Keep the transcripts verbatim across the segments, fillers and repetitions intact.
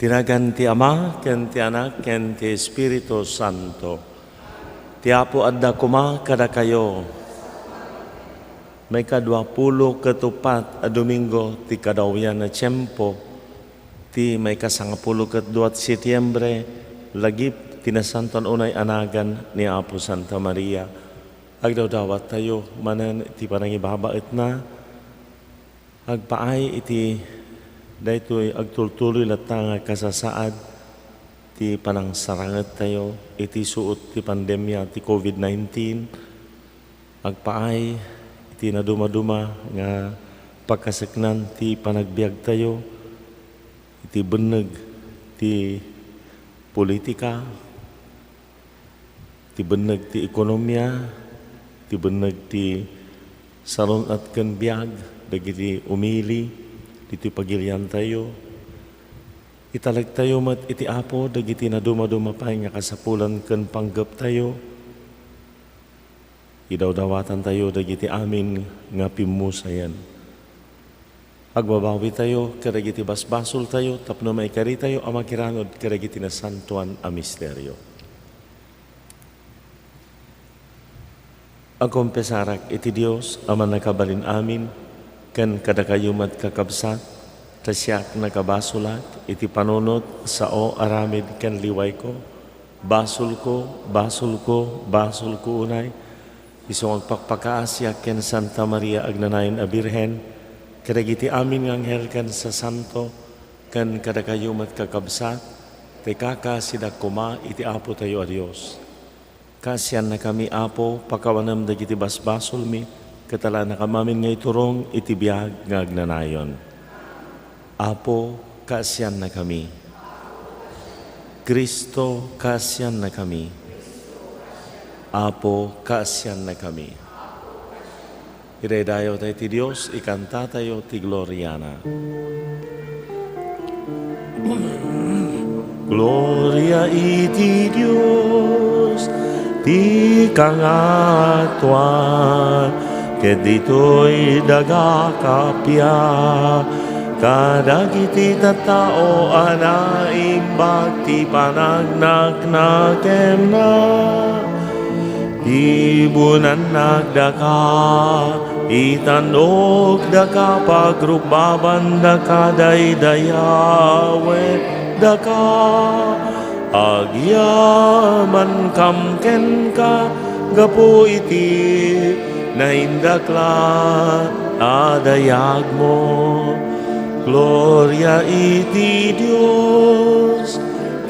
Iti nagan ti Ama, ken ti Anak, ken ti Espiritu Santo. Ti Apo adda koma kadakayo. Maikadua pulo ket uppat a Domingo ti kadawyan a tiempo, ti maikasangapulo ket dua ti Setiembre, lagip ti nasantoan unay a nagan ni Apo Santa Maria. Agdawdawattayo manen ti panangibabaetna. Agpaay iti daytoy, agtultuloy latta nga kasasaad ti panangsarangettayo iti suot ti pandemia ti covid nineteen. Agpaay iti nadumaduma nga pakaseknan ti panagbiagtayo iti benneg ti politika, ti benneg ti ekonomia, ti benneg ti sarun-at ken biag dagiti umili ditoy pagiliantayo. Italektayo met iti Apo dagiti nadumaduma pay nga kasapulan ken panggeptayo. Idawdawatantayo dagiti amin nga pimmusayen. Agbabawitayo kadagiti basbasoltayo tapno maikaritayo a makiranod kadagiti nasantoan a misterio. Agkonfesarak iti Dios a Mannakabalin-amin, ken kadakayo met, kakabsat, ta siak nakabasolak iti panunot, sao, aramid, ken liwayko. Basolko, basolko, basolko unay. Isu nga agpakpakaasiak ken Santa Maria agnanayon a Birhen, kadagiti amin nga anghel ken sasanto, ken kadakayo met, kakabsat, ta ikakasidak koma iti Apotayo a Dios. Kaasiannakami, Apo, pakawanem dagiti basbasolmi, ket alaennakami amin nga iturong iti biag nga agnanayon. Apo, kaasiannakami. Cristo, kaasiannakami. Apo, kaasiannakami. Idaydayawtayo ti Dios, ikantatayo ti gloriana. Gloria iti Dios ti kangatoan, ket ditoy daga kappia kadagiti tattao a naimbag ti panagnaknakenna. Ibunannak daka, itannok daka, pagrukbaban daka, daydayawek daka. Agyamankam kenka gapu iti naindaklan a dayagmo. Gloria iti Dios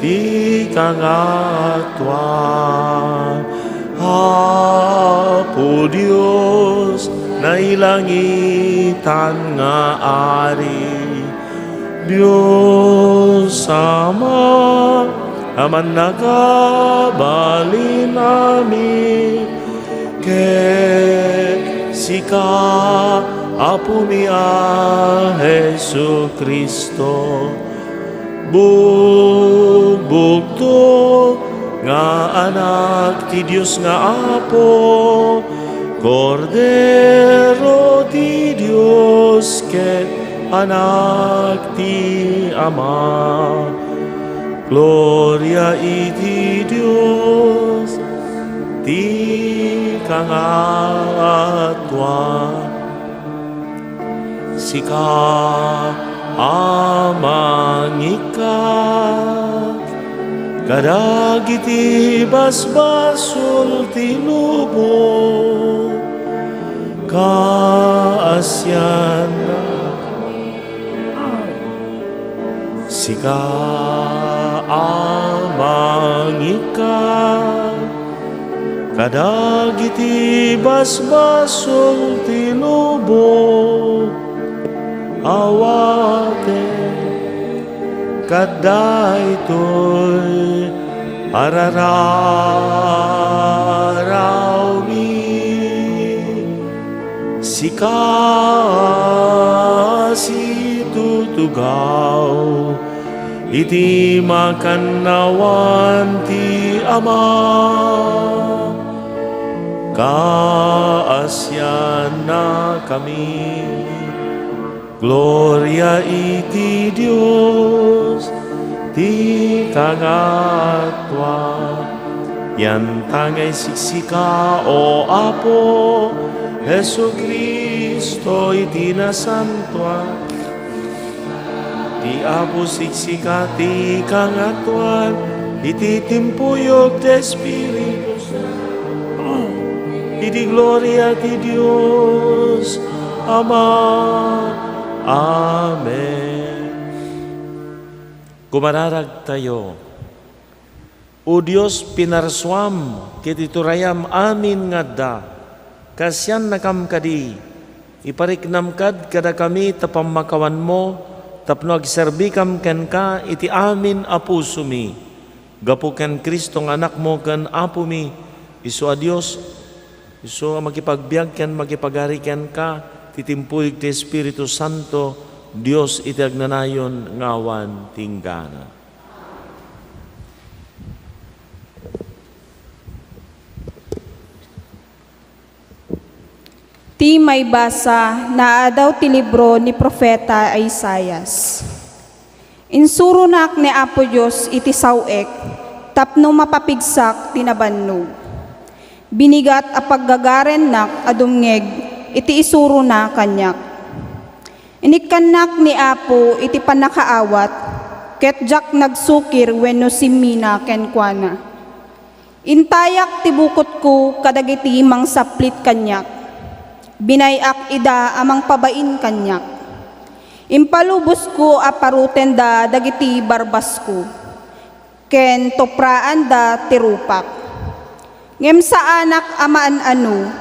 ti kangatoan. Apo Dios, nailangitan nga Ari, Dios Ama a Mannakabalin-amin, ket sika, Apomi a Jesu-Cristo, bugbugto nga Anak ti Dios nga Apo, Kordero ti Dios ket Anak ti Ama. Gloria iti Dios ti kangatoan. Sika a mangikkat kadagiti basbasol ti lubong, kaasianna. Sika a mangikkat kadagiti basbasol ti lubong, awaten kadaytoy a rararawmi. Sika a situtugaw iti makannawan ti Ama, kaasiannakami. Gloria iti Dios Ti kangatuan. Yantangay siksika, O Apo Jesu-Cristo, iti nasantuan. Ti Apo siksika ti kangatuan, iti timpuyog ti Espiritu Santo, iti gloria ti Dios Ama. Amen. Gumararagtayo. O Dios, pinarsuam ket iturayam amin nga adda. Kasannakam kadi, ipariknam kad kadakami ta pammakawanmo tapno agserbikam kenka iti amin a pusomi. Gapu ken Cristo nga Anakmo ken Apomi, isu a Dios, isu a makipagbiag ken makipagari kenka, ti timpuyog ti Espiritu Santo, Dios iti agnanayon nga awan ti inggana. Ti maibasa, naadaw ti libro ni Profeta Isaias. Insuronak ni Apo Dios iti saw-ek tapno mapapigsak ti nabannog. Binigat a paggagarennak a dumngeg iti isurona kaniak. Inikkannak ni Apo iti pannakaawat, ket diak nagsukir wenno simmina kenkuana. Intayak ti bukotko kadagiti mangsaplit kaniak. Binay-ak ida a mangpabain kaniak. Impalubosko a parutenda dagiti barbasko, ken tupraanda ti rupak. Ngem saanak a maan-ano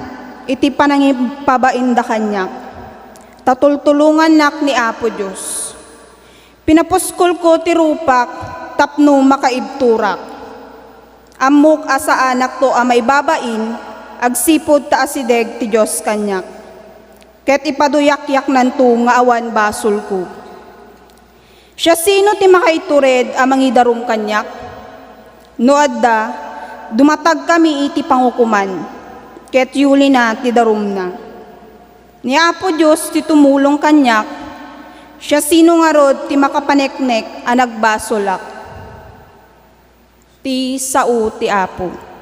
iti panangipabainda kaniak, ta tultulongannak ni Apo Dios. Pinapuskolko ti rupak tapno makaibturak. Ammok a saanakto a maibabain agsipud ta asideg ti Dios kaniak, ket ipaduyakyaknanto nga awan basolko. Siasino ti makaitured a mangidarum kaniak? No adda, dumatagkami iti pangukoman, ket yulina ti darumna. Ni Apo Dios ti tumulong kaniak, siasino ngarud ti makapaneknek a nagbasolak? Ti sao ti Apo.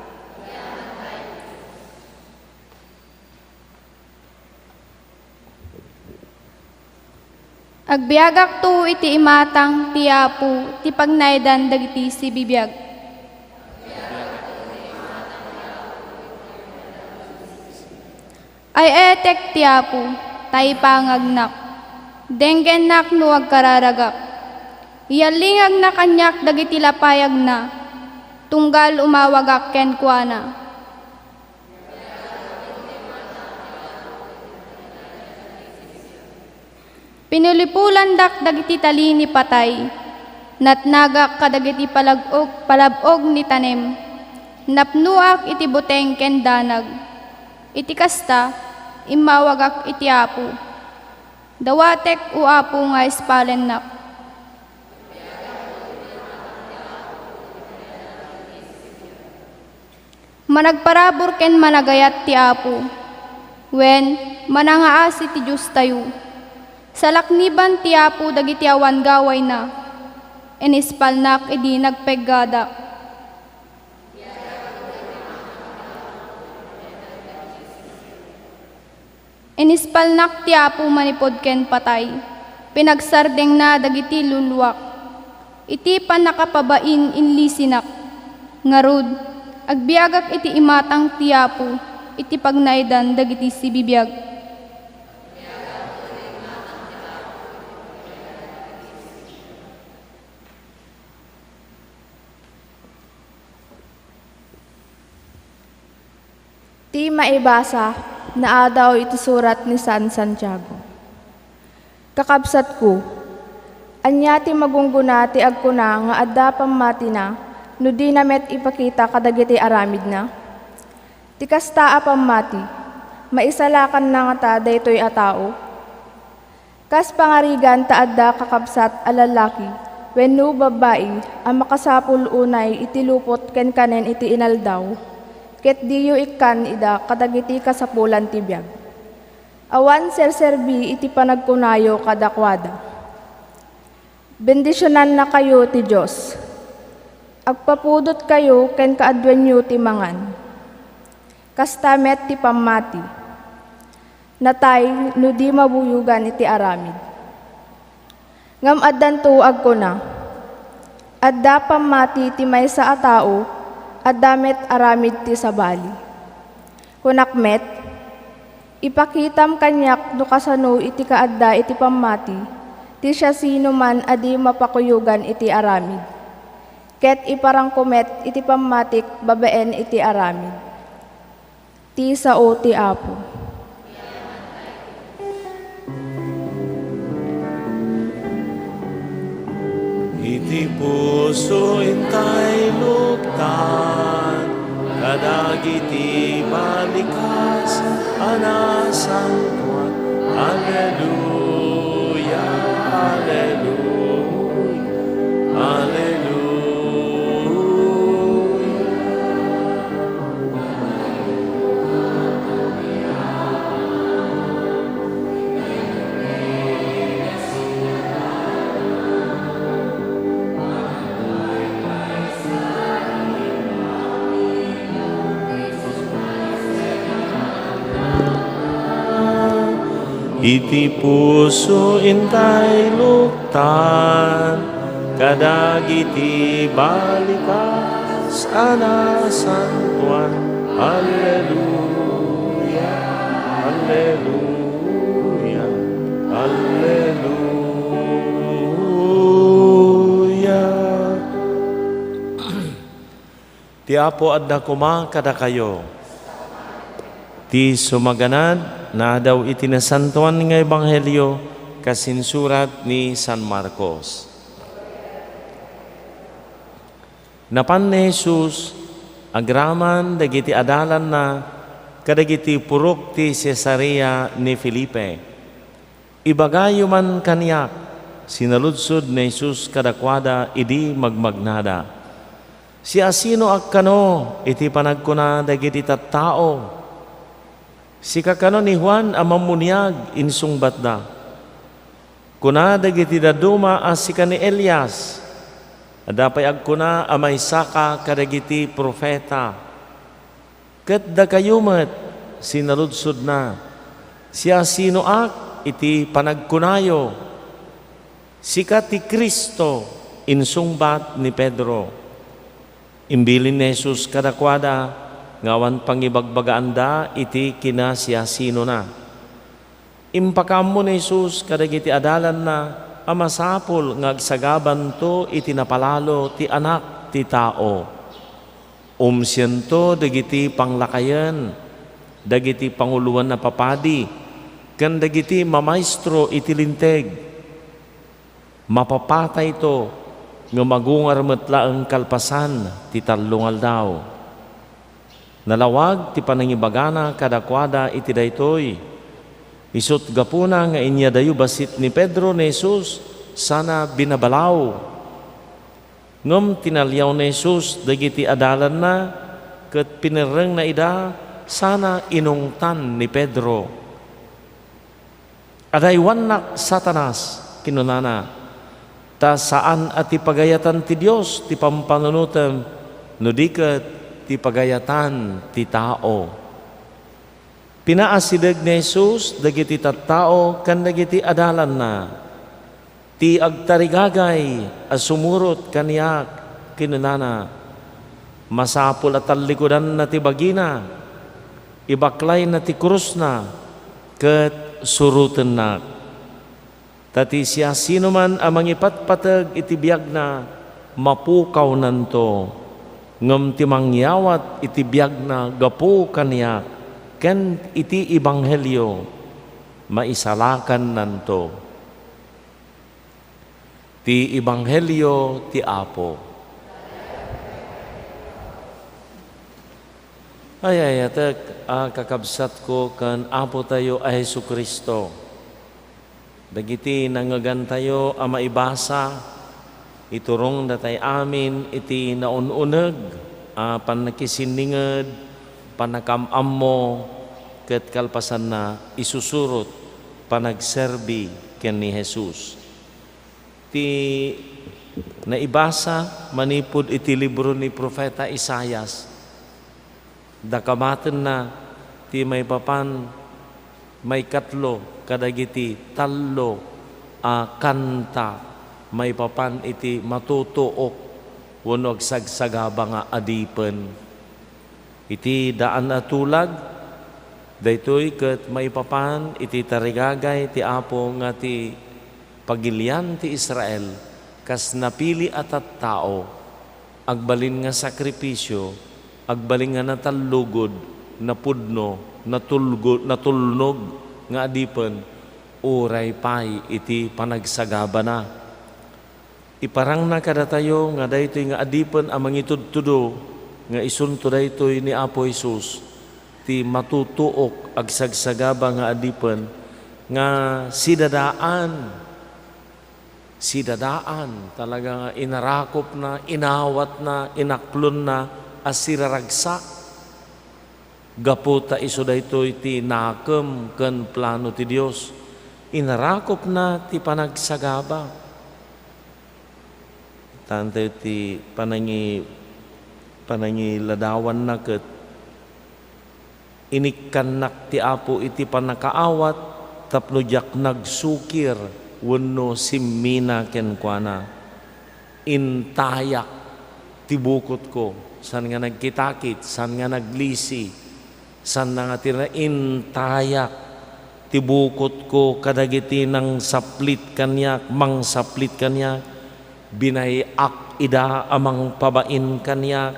Agbiagakto iti imatang ti Apo ti pagnaedan dagiti sibibiag. Ay-ayetek ti Apo, ta ipangagnak. Denggennak no agkararagak. Iyallingagna kaniak dagiti lapayagna, tunggal umawagak kenkuana. Pinulipulandak dagiti tali ni patay, natnagak kadagiti palag-og-, palab-og ni tanem, napnoak iti buteng ken danag. Iti kasta, immawagak iti Apo. Dawatek, O Apo, nga ispalennak. Managparabur ken managayat ti Apo, wen, manangaasi ti Diostayo. Salakniban ti Apo dagiti awan gawayna, inispalnak idi nagpeggadak. Inispalnak ti Apo manipud ken patay, pinagsardengna dagiti luluak. Iti pannakapabain inlisinak. Ngarud, agbiagak iti imatang ti Apo iti pagnaedan dagiti sibibiag. Ti maibasa, naadaw iti surat ni San Santiago. Kakabsatko, ania ti magunggona ti agkuna nga adda pammatina no dina met ipakita kadagiti aramidna? Ti kasta a pammati, maisalakanna ngata daytoy a tao? Kas pangarigan ta adda kakabsat a lallaki wenno babbai a makasapul unay iti lupot ken kanen iti inaldaw, ket diyo ikkan ida kadagiti kasapulan ti biag. Awan serserbi iti panagkunayo kadakuada. Bendisionannakayo ti Dios. Agpapudotkayo ken kaaduenyo ti mangan. Kasta met ti pammati. Natay no di mabuyogan iti aramid. Ngem addanto agkuna, "Adda pammati ti maysa a tao, adda met aramid ti sabali." Kunak met, ipakitam kaniak no kasano iti kaadda iti pammati ti siasinoman a di mapakuyogan iti aramid, ket iparangko met iti pammatik babaen iti aramid. Ti sao ti Apo. Iti puso intay luktan, kadagiti balikas a nasantoan. Alleluia, alleluia, alleluia. Iti puso intay luktan, kadagiti balikas a nasantoan. Alleluia, alleluia, alleluia. Ti Apo adda koma kadakayo. Ti sumaganad, naadaw iti Nasantoan nga Ebanghelio kas insurat ni San Marcos. Napan ni Jesus agraman dagiti adalanna kadagiti purok ti Cesarea ni Felipe. "Ibagayo man kaniak," sinaludsod ni Jesus kadakuada idi magmagnada. "Siasinoak kano iti panagkuna dagiti tattao? Sika kano ni Juan a Mammuniag," insungbatda. "Kuna dagiti dadduma a sika ni Elias. Adda pay agkuna a maysaka kadagiti profeta." "Ket dakayo met," sinaludsodna, "siasinoak iti panagkunayo?" "Sika ti Cristo," insungbat ni Pedro. Imbilin ni Jesus kadakuada nga awan pangibagbagaanda iti kinasiasinona. Impakaammo ni Jesus kadagiti adalanna a masapul nga agsagabanto iti napalalo ti Anak ti Tao. Umsiento dagiti panglakayen, dagiti panguloen a papadi, ken dagiti mamaestro iti Linteg. Mapapatayto, ngem agungar met laeng kalpasan ti tallo nga aldaw. Nalawag ti panangibagana kadakuada iti daytoy. Isut' gapuna nga inyadayo bassit ni Pedro ni Jesus sana binabalaw. Ngem tinaliaw ni Jesus dagiti adalanna ket pinerrengna ida sana inungtan ni Pedro. "Adaywannak, Satanas," kinunana, "ta saan a ti pagayatan ti Dios ti pampanunotem, no di ket ti pagayatan ti tao." Pinaasideg ni Jesus dagiti tattao ken dagiti adalanna. "Ti agtarigagay a sumurot kaniak," kinunana, "masapul a tallikudanna ti bagina, ibaklayna ti krusna, ket surotennak. Ta ti siasinoman a mangipatpateg iti biagna, mapukawnanto, ngem ti mangyawat iti biagna gapu kaniak ken iti ebanghelio, maisalakannanto." Ti ebanghelio ti Apo. Ay-ayatek a kakabsatko ken Apotayo a Jesu-Cristo. Dagiti nangngegantayo a maibasa, iturong datay amin iti naun-uneg a pannakisinninged, pannakaam-ammo, ket kalpasanna, isusurot panagserbi ken ni Jesus. Ti naibasa manipud iti libro ni Profeta Isaias, dakamatenna ti maipapan maikatlo kadagiti tallo a kanta maipapan iti matutuok wenno agsagsagaba nga adipen. Iti daan a tulag, daytoy ket maipapan iti tarigagay ti Apo nga ti pagilian ti Israel kas napili a tattao, agbalin nga sakrifisio, agbalin nga natallugod, napudno, natulgo-, natulnog nga adipen, uray pay iti panagsagabana. Iparangna kadatayo nga daytoy nga adipen a mangitudtudo nga isunto daytoy ni Apo Jesus, ti matutuok agsagsagaba nga adipen nga sidadaan, sidadaan, talaga nga inarakopna, inawatna, inaklonna a siraragsak. Gapu ta isu daytoy ti nakem ken plano ti Dios. Inarakopna ti panagsagaba. Tanto ti panangi-, panangiladawanna ket inikkannak ti Apo iti pannakaawat tapno diak nagsukir wenno simmina kenkuana. Intayak ti bukotko, saan nga nagkitakit, saan nga naglisi, saan nga ti intayak ti bukotko kadagiti nangsaplit kaniak, mangsaplit kaniak, binay-ak ida a mangpabain kaniak,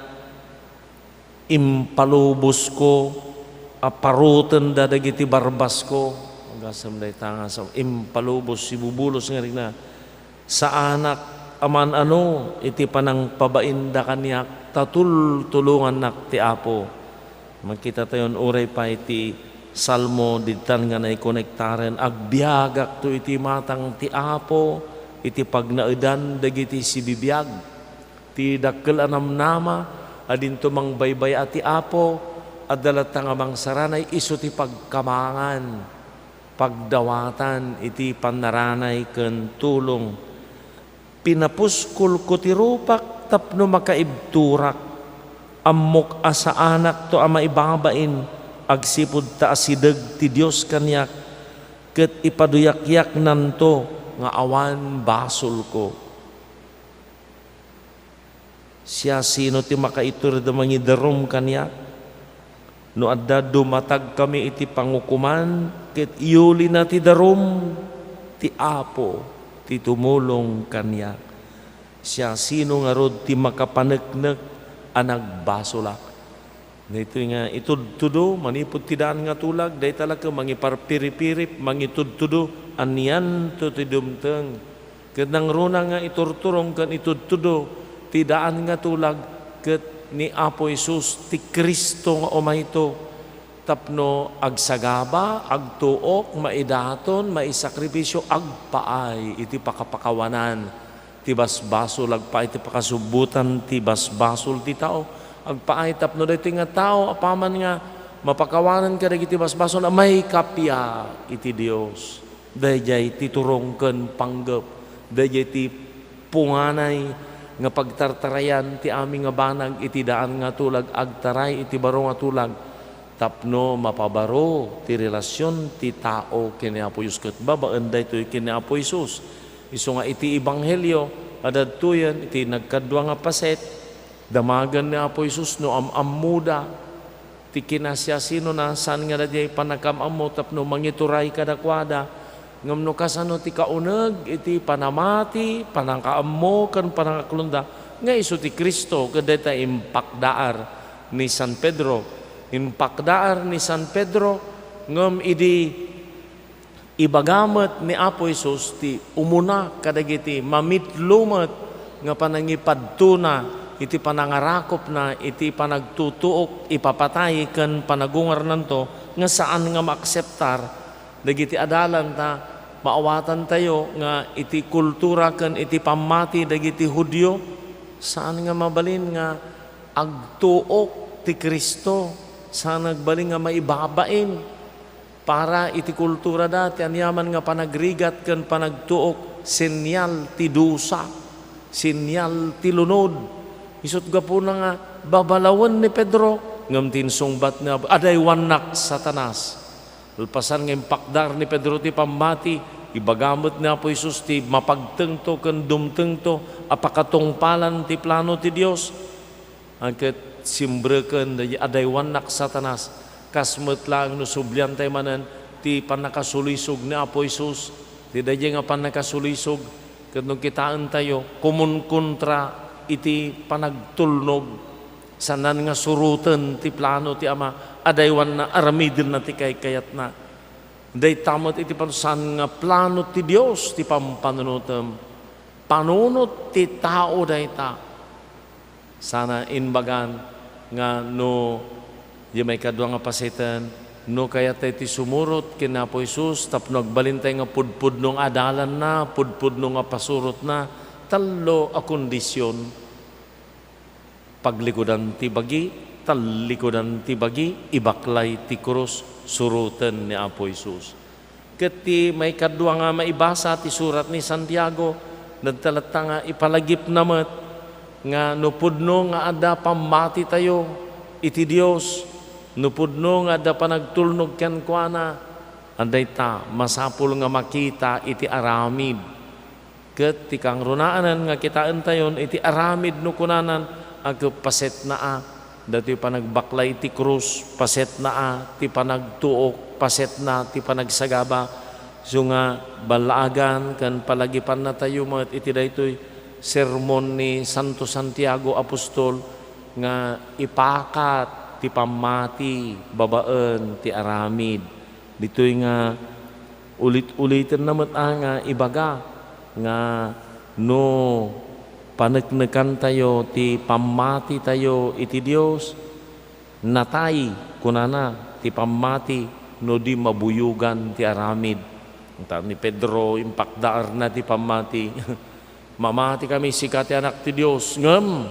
impalubosko a parutenda dagiti barbasko. Agasem dayta nga sa-, impalubos, sibubulos nga rikna. Saanak a man-ano iti panangpabainda kaniak, ta tultulongannak ti Apo. Makitatayon uray pay ti Salmo ditan nga naikonektaren, agbiagakto iti matang ti Apo, iti pagnaedan dagiti sibibiag. Ti dakkel a namnama a dinto mangbaybay-a ti Apo, adda latta nga mangsaranay isu ti pagkamangan, pagdawatan iti pannaranay ken tulong. Pinapuskolko ti rupak tapno makaibturak. Ammok a saanakto a maibabain agsipud ta asideg ti Dios kaniak, ket ipaduyakyaknanto nga awan basolko. Siasino ti makaiturda mangidarum kaniak? No adda dumatagkami iti pangukoman ket yulina ti darum, ti Apo ti tumulong kaniak. Siasino ngarud ti makapaneknek a nagbasolak? Daytoy nga itudtudo manipud ti daan nga tulag, dayta la ket mangiparpiripirip, mangitudtudo, anianto ti dumteng. Ket nangruna nga iturturong ken itudtudo ti daan nga tulag ket ni Apo Jesus ti Cristo nga umayto tapno agsagaba, agtuok, maidaton, maisakripisio, agpaay iti pakapakawanan ti basbasol, agpaay ti pakasubbotan ti basbasol ti tao, agpaay tapno daytoy nga tao apaman nga mapakawanan kadagiti basbasol a maikappia iti Dios. Daydiay ti turong ken panggep, daydiay ti punganay nga pagtartarayan ti amin nga banag iti daan nga tulag, agtaray iti baro nga tulag, tapno mapabaro ti relasion ti tao ken ni Apo Dios ket babaen daytoy ken ni Apo Jesus. Isu nga iti ebanghelio, adadtoyen iti nagkadua nga paset, damagen ni Apo Jesus no am-ammoda ti kinasiasinona, saan nga daydiay pannakam-ammo tapno mangituray kadakuada. Ngem no kasano ti kauneg iti panamati, pannakaammo, ken pannakaklonda nga isu ti Cristo, ket dayta impakdaar ni San Pedro. Impakdaar ni San Pedro, ngem idi ibaga met ni Apo Jesus ti umuna kadagiti mamitlo met nga panangipadtona iti panangarakopna iti panagtutuok, ipapatay ken panagungarnanto nga saan nga maakseptar dagiti adalan ta maawatantayo nga iti kultura ken iti pammati dagiti Judio, saan nga mabalin nga agtuok ti Cristo, saan nga agbalin nga maibabain. Para iti kulturada ti aniaman nga panagrigat ken panagtuok, senyal ti dusa, senyal ti lunod. Isut' gapuna nga babalawen ni Pedro, ngem ti insungbat ni Apo, "Adaywannak, Satanas!" Kalpasan nga impakdar ni Pedro ti pammati, ibaga met ni Apo Jesus ti mapagtengto ken dumtengto a pakatungpalan ti plano ti Dios. Ket simbreken daydi, "Adaywannak, Satanas," kas met laeng no subliantay manen ti pannakasulisog ni Apo Jesus. Ti daydi nga pannakasulisog, ket no kitaentayo, kumunkontra iti panagtulnog, saan nga suroten ti plano ti Ama, adaywanna, aramidenna ti kaykayatna. Dayta met iti pano-, saan nga plano ti Dios ti pampanunotem. Panunot ti tao dayta. Sana imbagan nga no, di maikadua nga pasiten, no kayattay ti sumurot ken Apo Jesus tapno agbalintay nga pudpudno nga adalanna, pudpudno nga pasurotna, tallo a kondisyon. Paglikudan ti bagi, tallikudan ti bagi, ibaklay ti krus, suroten ni Apo Jesus. Ket ti maikadua nga maibasa ti surat ni Santiago, dayta latta nga ipalagipna met nga no pudno nga adda pammatitayo iti Dios, no pudno nga adda panagtulnog kenkuana, dayta masapul nga makita iti aramid. Ket ti kangrunaanan nga kitaentayon iti aramid no kunanan a ket pasetna a datoy panagbaklay iti krus, pasetna a ti panagtuok, pasetna ti panagsagaba. Isu nga ballaagan ken palagipannatayo met iti daytoy sermon ni Santo Santiago Apostol nga ipakat ti pammati babaen ti aramid. Ditoy nga ulit-ulitenna met a nga ibaga nga no paneknekantayo ti pammatitayo iti Dios, natay, kunana, ti pammati no di mabuyogan ti aramid. Ita ni Pedro, impakdaarna ti pammati. Mamatikami, sika ti Anak ti Dios, ngem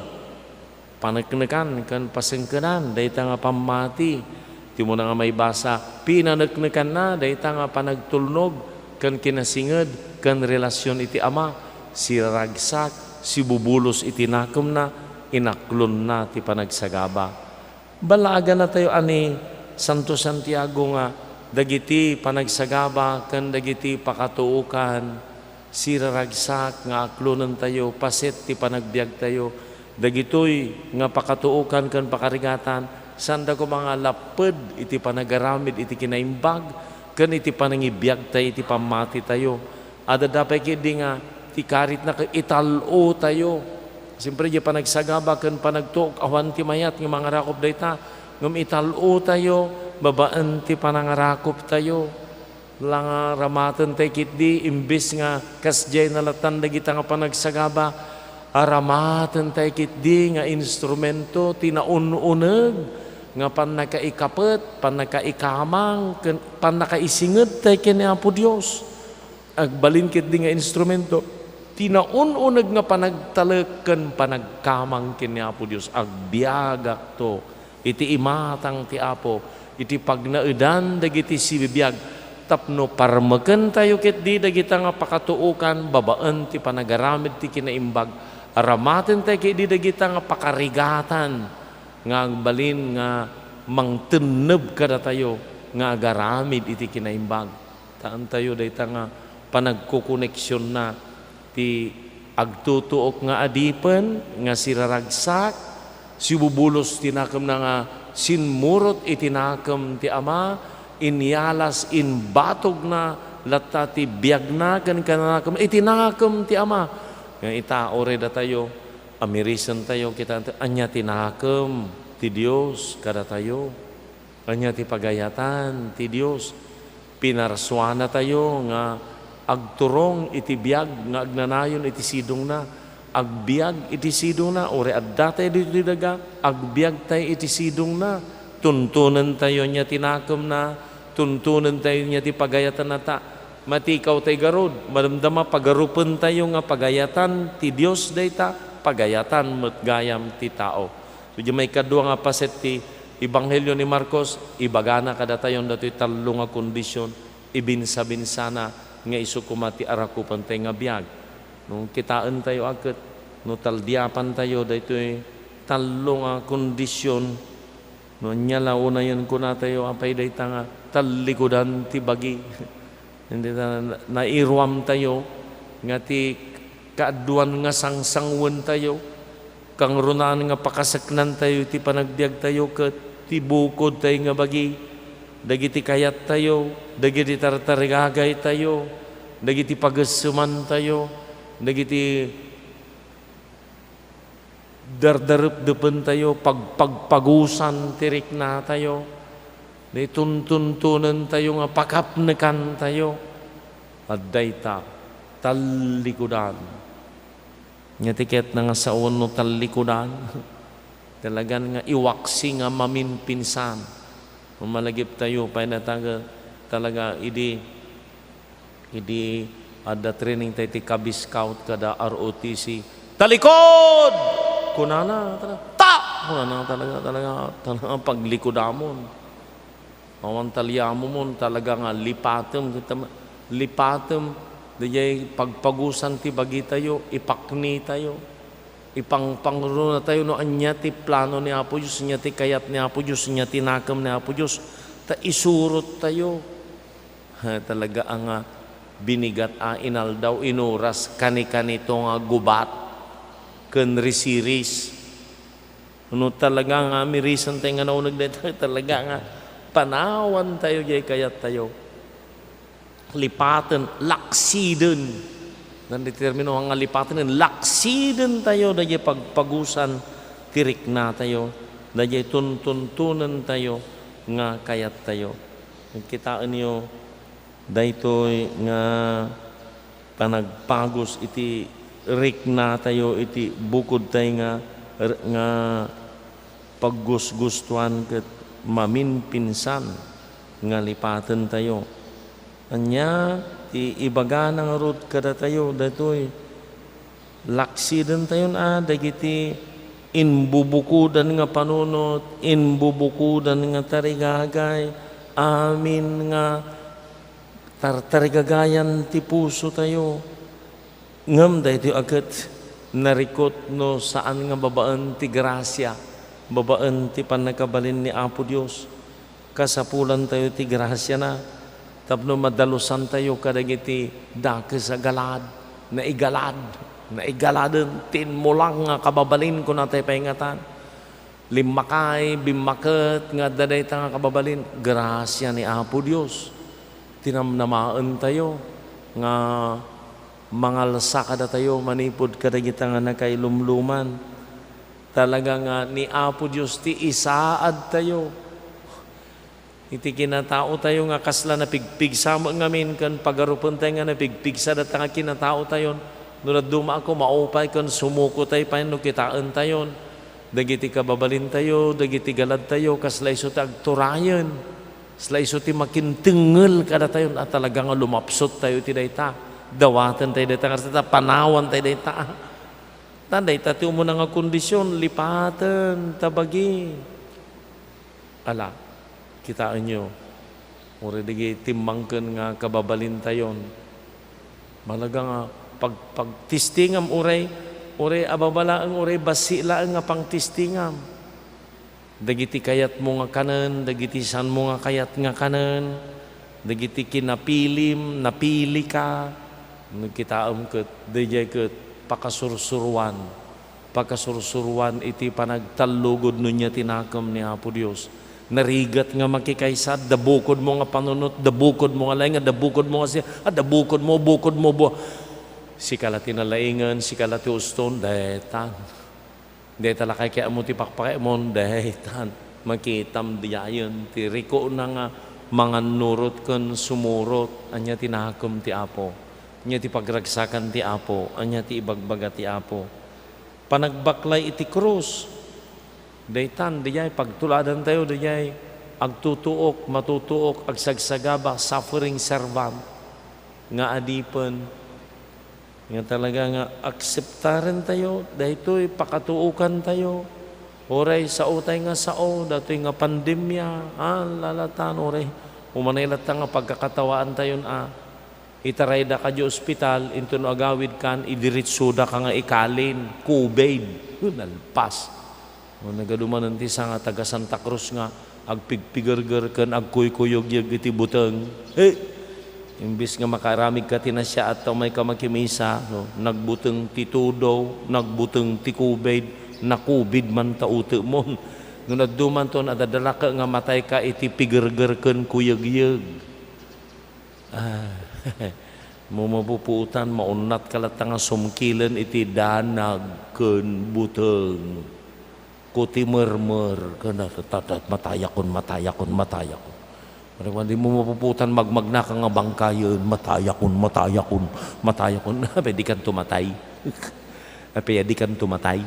paneknekan ken pasengkenan dayta nga pammati. Ti umuna nga maibasa, pinaneknekanna dayta nga panagtulnog ken kinasinged ken relasion iti Ama, siraragsak, sibubulos iti nakemna, inaklonna ti panagsagaba. Ballaaganatayo a ni Santo Santiago nga dagiti panagsagaba ken dagiti pakatuokan, siraragsak nga aklonentayo, paset ti panagbiagtayo. Dagitoy nga pakatuokan ken pakarigatan, saanda koma nga lapped iti panagaramid iti kinaimbag ken iti panangibiagtay iti pammatitayo. Adda pay ketdi nga ti karitna ket ital-otayo. Siempre, diay panagsagaba ken panagtuok, awan ti mayat nga mangarakop dayta, ngem ital-otayo babaen ti panangarakoptayo. La nga aramatentayo ketdi, imbes nga kasdiay nalatan dagita nga panagsagaba, aramatentayo ketdi nga instrumento ti naun-uneg nga pannakaikapet, pannakaikamang, ken pannakaisingedtayo ken ni Apo Dios. Agbalin ketdi nga instrumento ti naun-uneg nga panagtalek ken panagkamang ken ni Apo Dios. Agbiagakto iti imatang ti Apo, iti pagnaedan dagiti sibibiag, tapno parmekentayo ketdi dagita nga pakatuokan babaen ti panagaramid ti kinaimbag. Aramatentayo ketdi dagita nga pakarigatan nga agbalin nga mangtenneb kadatayo nga agaramid iti kinaimbag. Taentayo dayta nga panagkokoneksionna ti agtutuok nga adipen nga siraragsak, sibubulos ti nakemna nga simmurot iti nakem ti Ama, inyalas, imbatogna latta ti biagna ken kinanakem iti nakem ti Ama. Nga ita, uray datayo, amirisentayo, kita, ania ti nakem ti Dios kadatayo? Ania ti pagayatan ti Dios? Pinarsuanatayo nga agturong iti biag nga agnanayon iti sidongna. Agbiag iti sidongna, uray addatayo ditoy daga, agbiagtayo iti sidongna. Tuntonentayo ania ti nakemna, tuntonentayo ania ti pagayatanna ta. Matikaw tay garud, madamdama, pagarupentayo nga pagayatan ti Dios dayta, pagayatan met gayam ti tao. So, diay maikadua nga paset ti Ebanghelio ni Marcos, ibagana kadatayon datoy tallo nga kondisyon, ibinsabinsana nga isu koma ti arakupan tay nga biag. No, kitaen tayo a ket no taldiapan tayo daytoy tallo nga kondisyon, no, ania la unayen kuna tayo, apay dayta nga tallikudan ti bagi. Hindi na, nairuam tayo nga ti kaaduan nga sangsanguentayo, kangrunaan nga pakaseknantayo iti panagbiagtayo ket ti bukodtayo nga bagi, dagiti kayattayo, dagiti tartarigagaytayo, dagiti pagessemantayo, dagiti dardarepdepentayo, pagpagpagusan ti riknatayo, ni tuntuntunentayo nga pakapnekantayo. Adda ita, tallikudan. Nia ti ket nga sao no tallikudan, talagan nga iwaksi nga maminpinsan. No malagiptayo pay nataga talaga idi, idi adda training tayo ti Cub Scout kada R O T C. "Talikod!" kunana, tala-, "Ta!" kunana, talaga, talaga, talaga paglikudamon. Awan taliamomon, talaga nga lipatem, kita ma-, lipatem, daydiay pagpagusan ti bagitayo, ipaknitayo, ipangpangrunatayo no ania ti plano ni Apo Dios, ania ti kayat ni Apo Dios, ania ti nakem ni Apo Dios, ta isurottayo. Ha, talaga a nga binigat a inaldaw, inuras, kanikanito nga gubat ken risiris. No talaga nga mirisan tayo nga nauneg dayta, talaga nga panawan tayo jay kayat tayo. Lipaten, laksiden. Nan ti termino nga lipaten, laksiden tayo, dayjay pagpagusan ti rikna tayo, dayjay tuntuntunen tayo nga kayat tayo. Kitaenyo, daytoy nga panagpagus iti riknatayo, iti bukodtay nga, nga paggusgustoan ket maminpinsan nga lipatentayo. Ania ti ibagana ngarud kadatayo daytoy? Laksidentayon a dagiti imbubukodan nga panunot, imbubukodan nga tarigagay, amin nga tartarigagayan ti pusotayo. Ngem daytoy a ket narikut no saan nga babaen ti grasia, babaen ti pannakabalin ni Apo Dios. Kasapulantayo ti grasiana tapno madalusantayo kadagiti dakes a galad, naigalad, naigaladen ti inmulang nga kababalin, kunatayo pay ngatan. Limmakay, bimmaket nga adda dayta nga kababalin, grasia ni Apo Dios. Tinamnamaentayo nga mangalsa kadatayo manipud kadagita nga nakailumluman. Talaga nga ni Apo Dios ti isaadtayo. Iti kinataotayo nga kasla napigpigsa met ngamin ken pagarupentayo nga napigpigsa dayta nga kinataotayon, no dadduma a kumaupay ken sumukotay pay no kitaentayon. Dagiti kababalintayo, dagiti galadtayo, kasla isu ti agturayen. Kasla isu ti makintengngel kadatayon a talaga nga lumapsottayo iti dayta. Dawatentayo dayta nga arsa ta, panawantayo dayta. Ta dayta ti umuna nga kondisyon, lipaten ta bagi. Ala, kitaenyo, uray dagiti timmangken nga kababalintayon. Malaga nga pag-, pagtistingam uray, uray ababa laeng, uray bassit laeng nga pangtistingam. Dagiti kayatmo nga kanen, dagiti saanmo nga kayat nga kanen, dagiti kinapilim, napilika, no kitaem ket, daydiay ket pakasursuroan. Pakasursuroan iti panagtallugod no ania ti nakem ni Apo Dios. Narigat nga makikaysa, adda bukodmo nga panunot, adda bukodmo nga laing, adda bukodmo nga si-, adda bukodmo, bukodmo, bu-, sika la ti nalaingen, sika la ti uston, daytan. Dayta la kay kayatmo ti pakpakayatmon, daytan. Makitam diayen ti rikuna nga mangannurot ken sumurot, ania ti nakem ti Apo, ania ti pagragsakan ti Apo, ania ti ibagbaga ti Apo. Panagbaklay iti krus. Daytan, daydiay pagtuladantayo, daydiay agtutuok, matutuok, agsagsagaba, suffering servant nga adipen. Nga talaga nga akseptarentayo, daytoy pakatuokantayo. Uray, saotay nga sao, datoy nga pandemia, a, lalatan, uray. Umanay latta nga pagkakatawaantayon a itarayda kadi ospital, inton no agawidkan, idiritsoda ka nga ikalin, COVID. Nalpas. O, nagadumanen ti sanga taga Santa Cruz nga agpigpigerger ken agkuykuyugyeg iti buteng. He! Imbes nga makaaramidka ti nasiaat ta umayka makimisa, no? Nagbuteng ti tudo, nagbuteng ti COVID, na-COVID man ta utemon. Ngem adda man ton adda dalaka nga matayka iti pigerger ken kuyegyeg. Ah, mo mapupuotan, maunnatka latta nga sumkilen iti danag ken buteng. Ko ti mermer, kana, ta, ta, matayakon, matayakon, matayakon. Di mo mapupuotan, magmagnaka nga bangkayen, matayakon, matayakon, matayakon. Apay, dikanto matay. Apay, dikanto matay.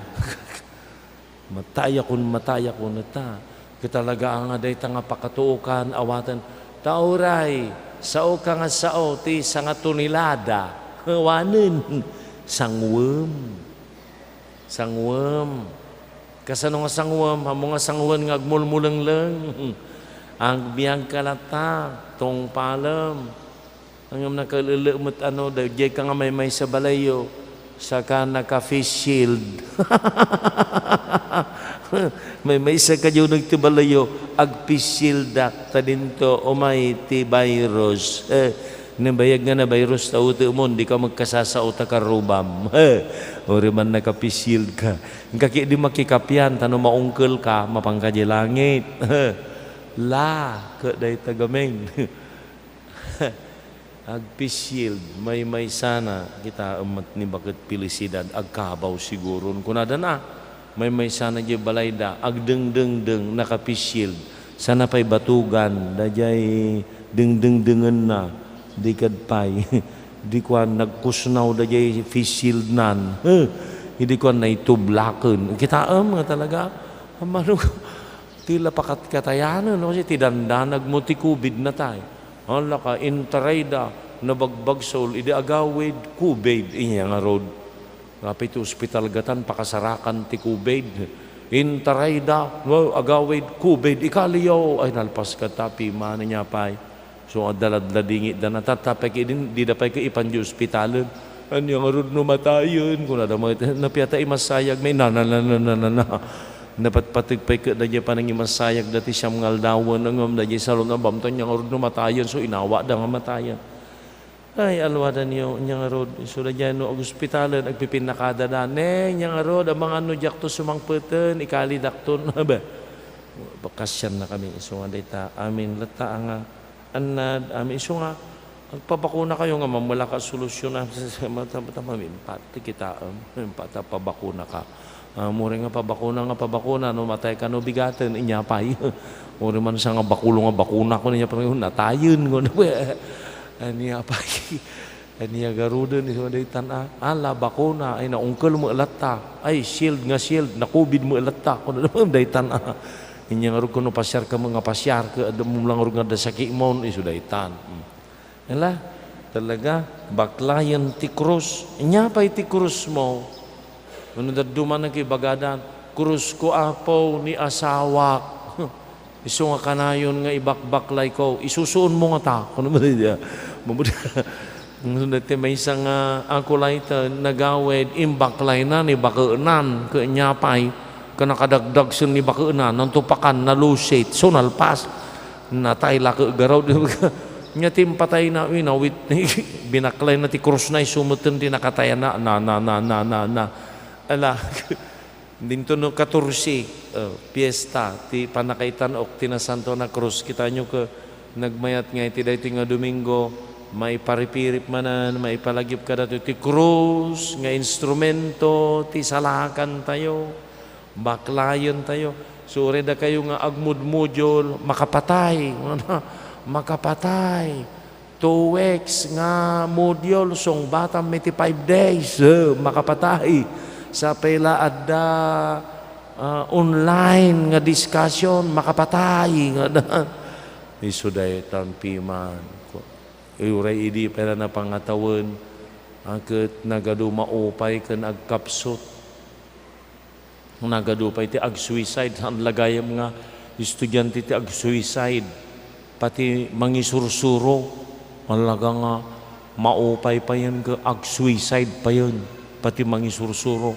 Matayakon, matayakon, ta. Ket talaga nga dayta nga pakatuokan, awaten, ta uray, saoka nga sao ti sanga tonelada. Awanen, sangwem. Sangwem. Kasano nga sangwem? Ammo nga sangwem nga agmulmulengleng. Agbiagka latta, tungpalem. Ngem nakael-ele met ano, daydiay ka nga maymaysa balayyo, saka naka-face shield. Maymaysa ka diay uneg ti balayyo, ag-face shieldak, ta dinto umay ti virus. Eh, nabayag nga na-virus ta utemon, dika magkasasao ta karrubam. Eh, uri man naka-face shield ka. Ngem kadi makikapian, ta no maungkelka, mapanka diay langit. La, ket dayta gamin. Ag-face shield, maymaysana, kitaem met ni Baket Felicidad, agkabaw siguron. Kunada na, maymaysana diay balayda, agdengdengdeng, naka-face shield. Sana pay batugan, daydiay dengdengdengenna, di ket pay. Di kuan, nagkusnaw daydiay face shieldnan. Huh! Idi kuan, naitublaken. Kitaem nga talaga, amano, ti la pakatkatayanen, no? Kasi ti dandanag mo ti COVID na tay. Ala ka, intarayda, nabagbagsol, idi agawid, COVID, inya ngarud. Apay ti ospital gatan, pakasarakan ti COVID. Intarayda, no, agawid, COVID, ikaliyo. Ay, nalpas ka, tapi, mano niya pay. So, adda ladladingitda na, tattapay ki din, dida pay ka ipan di ospitalen. Ania ngarud no matayen, kunada met, napay ta imasayag, may na, na, na. Napatpateg pay ket daydiay panangimasayag dati siam nga aldawen, ngem daydiay salon a bamtan, ania ngarud no matayen, so inawatda nga matayen. Ay, alwadanyo, ania ngarud, so daydiay no agospitalen, agpipinnakada da, ne, ania ngarud, amangan no diakto sumangpeten, ikalidakton, ba? Kasiannakami, isu nga dayta, amin, latta nga, annad, amin, isu nga, agpabakonakayo nga mammalaka a solusyon, a, mata, mata, mamimpat, ti kitaem, mamimpat, a, pabakonaka. Ah, uray nga pabakona nga pabakona, no matayka no bigaten, inya pay. Uray man sa nga bakulo nga bakona, kun inya pay, natayen, kun, ania pay. Ania garuden, isu daytan, a, ala, bakona, ay, naungkel met latta. Ay, shield nga shield, na-COVID met latta. Kun daytan, a. Inya ngarud, kun no pasiarka met nga pasiar, ket adda mo lang ngarud nga adda sakitmon, isu daytan. Hmm. Ala, talaga, baklayen ti krus. Ania pay ti krusmo? Wenno dadduma nga ibagadan, "Krusko, Apo, ni asawak." Isu nga kanayon nga ibakbaklayko, isusuonmo ngata. Kuno met daydiay. Mabuti. Daytoy maysa nga Acolyte, nagawid, imbaklayna ni bakenan, ket nia pay, ket nakadagdag sen ni bakenan, nantupakan, nalusit, so nalpas. Natay la ket garud. Nia ti impatayna, winawit, binaklayna ti krusna, isu metten ti nakatayna. Na, na, na, na, na, na. Ala. Dinto no katorse, eh, fiesta ti pannakaitan-ok ti Nasantoan a Krus. Kitaenyo ket nagmayat nga iti daytoy nga Domingo, maiparipirip manen, maipalagip kadatayo ti krus nga instrumento ti salaakantayo, baklayentayo. Suray dakayo nga agmudmudiol, makapatay. Makapatay. Two weeks nga module, sungbatam iti five days, eh, makapatay. Sapay la adda, ah, online nga discussion, makapatay. Nga da-, isu daytan piman. Uray idi pay la napangatawen, a, ket nagadu maupay ken agkapsut. Nagadu pay ti ag-suicide, saan la gayam nga estudiante ti ag-suicide. Pati mangisursuro, talaga nga maupay payen ket ag-suicide payen. Pati mangisursuro,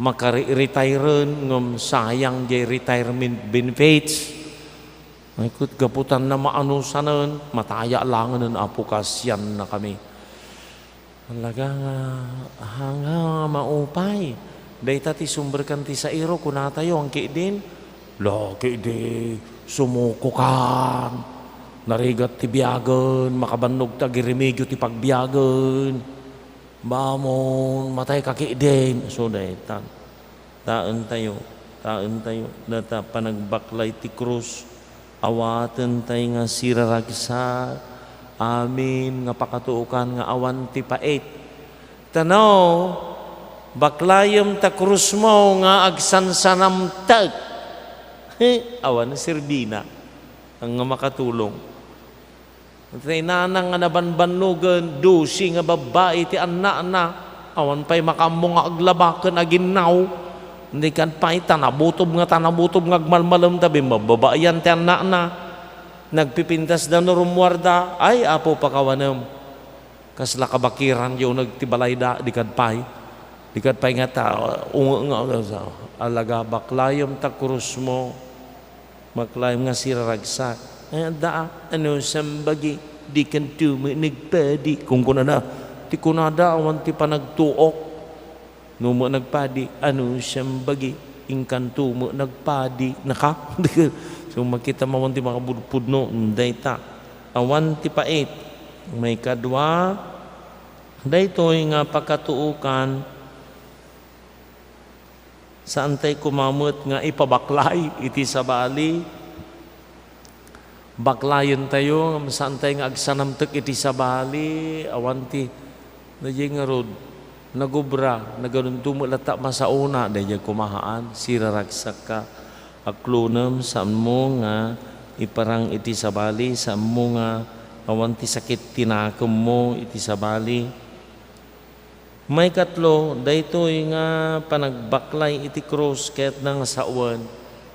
makare-, retiren ngem sayang diay retirement benefits. Ay, ket gapu ta namaanusanen, mataya laengen, Apo, kaasiannakami. Talaga nga, ha, nga maupay. Dayta ti sumberkan ti sairo, kunatayo, angkidin, laki di sumukokan. Narigat ti biagen, makabannog ti agiremedio ti pagbiagen. Bamon, matay ka kidin. So, daytan. Taentayo, taentayo, data panagbaklay ti krus. Awatentay nga siraragsak. Amin nga pakatuokan nga awan ti pait. Tanaw, baklayem ta krusmo nga agsansanamtek. He, awan serbina nga makatulong. Tay nanang nga nabanbannogen, dose nga babbai ti annakna. Awan pay makaammo nga aglaba ken aginnaw. Dikan pay, tanabutob nga tanabutob nga agmalmalem ta bimmababaian ti annakna. Nagpipintasda no rummuarda, ay, Apo, pakawanem. Kasla kabakiran yo nag ti balayda, dikan pay. Dikan pay nga ta, unge nga, alaga, baklayem ta krusmo. Baklayem nga siraragsak. Ay, adda, a, ano, sambagi, dikanto met nagpadi. Kunkunada, ti kunada, awan ti panagtuok. No met nagpadi, ano, sambagi, inkanto met nagpadi. Naka? So, makita mo awan ti makapudpudno, dayta. Awan ti pait. Maikadua, daytoy nga pakatuokan, saantay koma met nga ipabaklay iti sabali. Baklayentayo, saantay nga agsanamtek iti sabali. Awan ti, daydiay ngarud, nagobra, naganunto met latta masaona, daydiay koma haan, siraragsakka. Aklonem, saanmo nga iparang iti sabali, saanmo nga awan ti sakit ti nakemmo iti sabali. Maikatlo, daytoy nga panagbaklay iti krus ket nga sawen,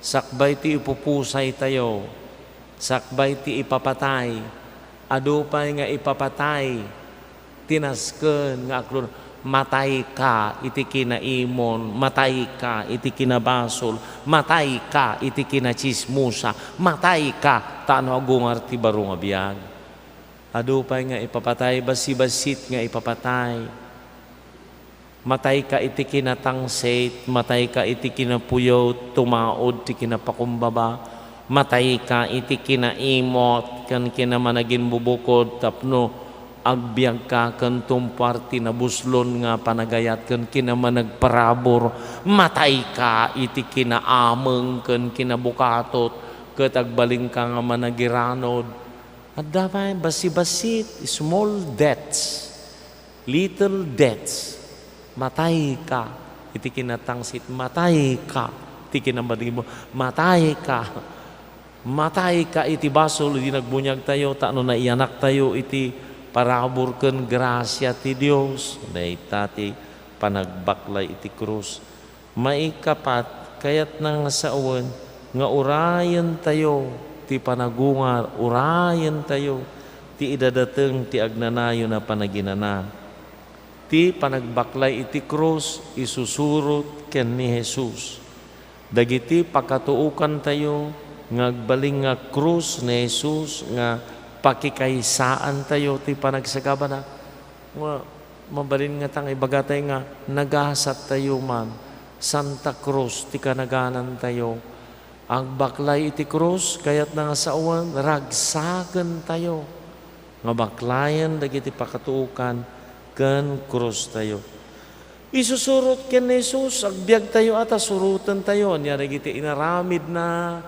sakbay ti ipupusaytayo, sakbay ti ipapatay, adu pay nga ipapatay, ti nasken nga aklon, matayka iti kinaimon, matayka iti kinabasol, matayka iti kinatsismosa, matayka ta no agungar ti baro nga biag. Adu pay nga ipapatay, bassit-bassit nga ipapatay. Matayka iti kinatangsit, matayka iti kinapuyot, tumaud ti kinapakumbaba, matayka iti kinaimot ken kinamanaginbubukod tapno agbiagka ken tumpuar ti nabuslon nga panagayat ken kinamanagparabur, matayka iti kinaameng ken kinabukatot ket agbalinka nga managiranod. Adda pay bassit-bassit, small deaths, little deaths. Matayka iti kinatangsit, matayka iti kinamadibo, matayka. Matayka iti basol idi nagbuniagtayo, ta no naiyanaktayo iti parabur ken grasia ti Dios, dayta ti panagbaklay iti krus. Maikapat, kayatna nga sawen nga urayentayo ti panagungar, urayentayo ti idadateng ti agnanayon a panaginana. Ti panagbaklay iti krus, isusurot ken ni Jesus. Dagiti pakatuokantayo nga agbalin nga krus ni Jesus nga pakikaysaantayo ti panagsagabana. Nga mabalin nga ta nga ibagatay nga nagasattayo man, Santa Cruz ti kanaganantayo. Agbaklay iti krus, kayatna nga sawen, ragsakentayo nga baklayen dagiti pakatuokan ken krustayo. Isusurot ken ni Jesus, agbiagtayo a ta surotentayo. Ania dagiti inaramidna?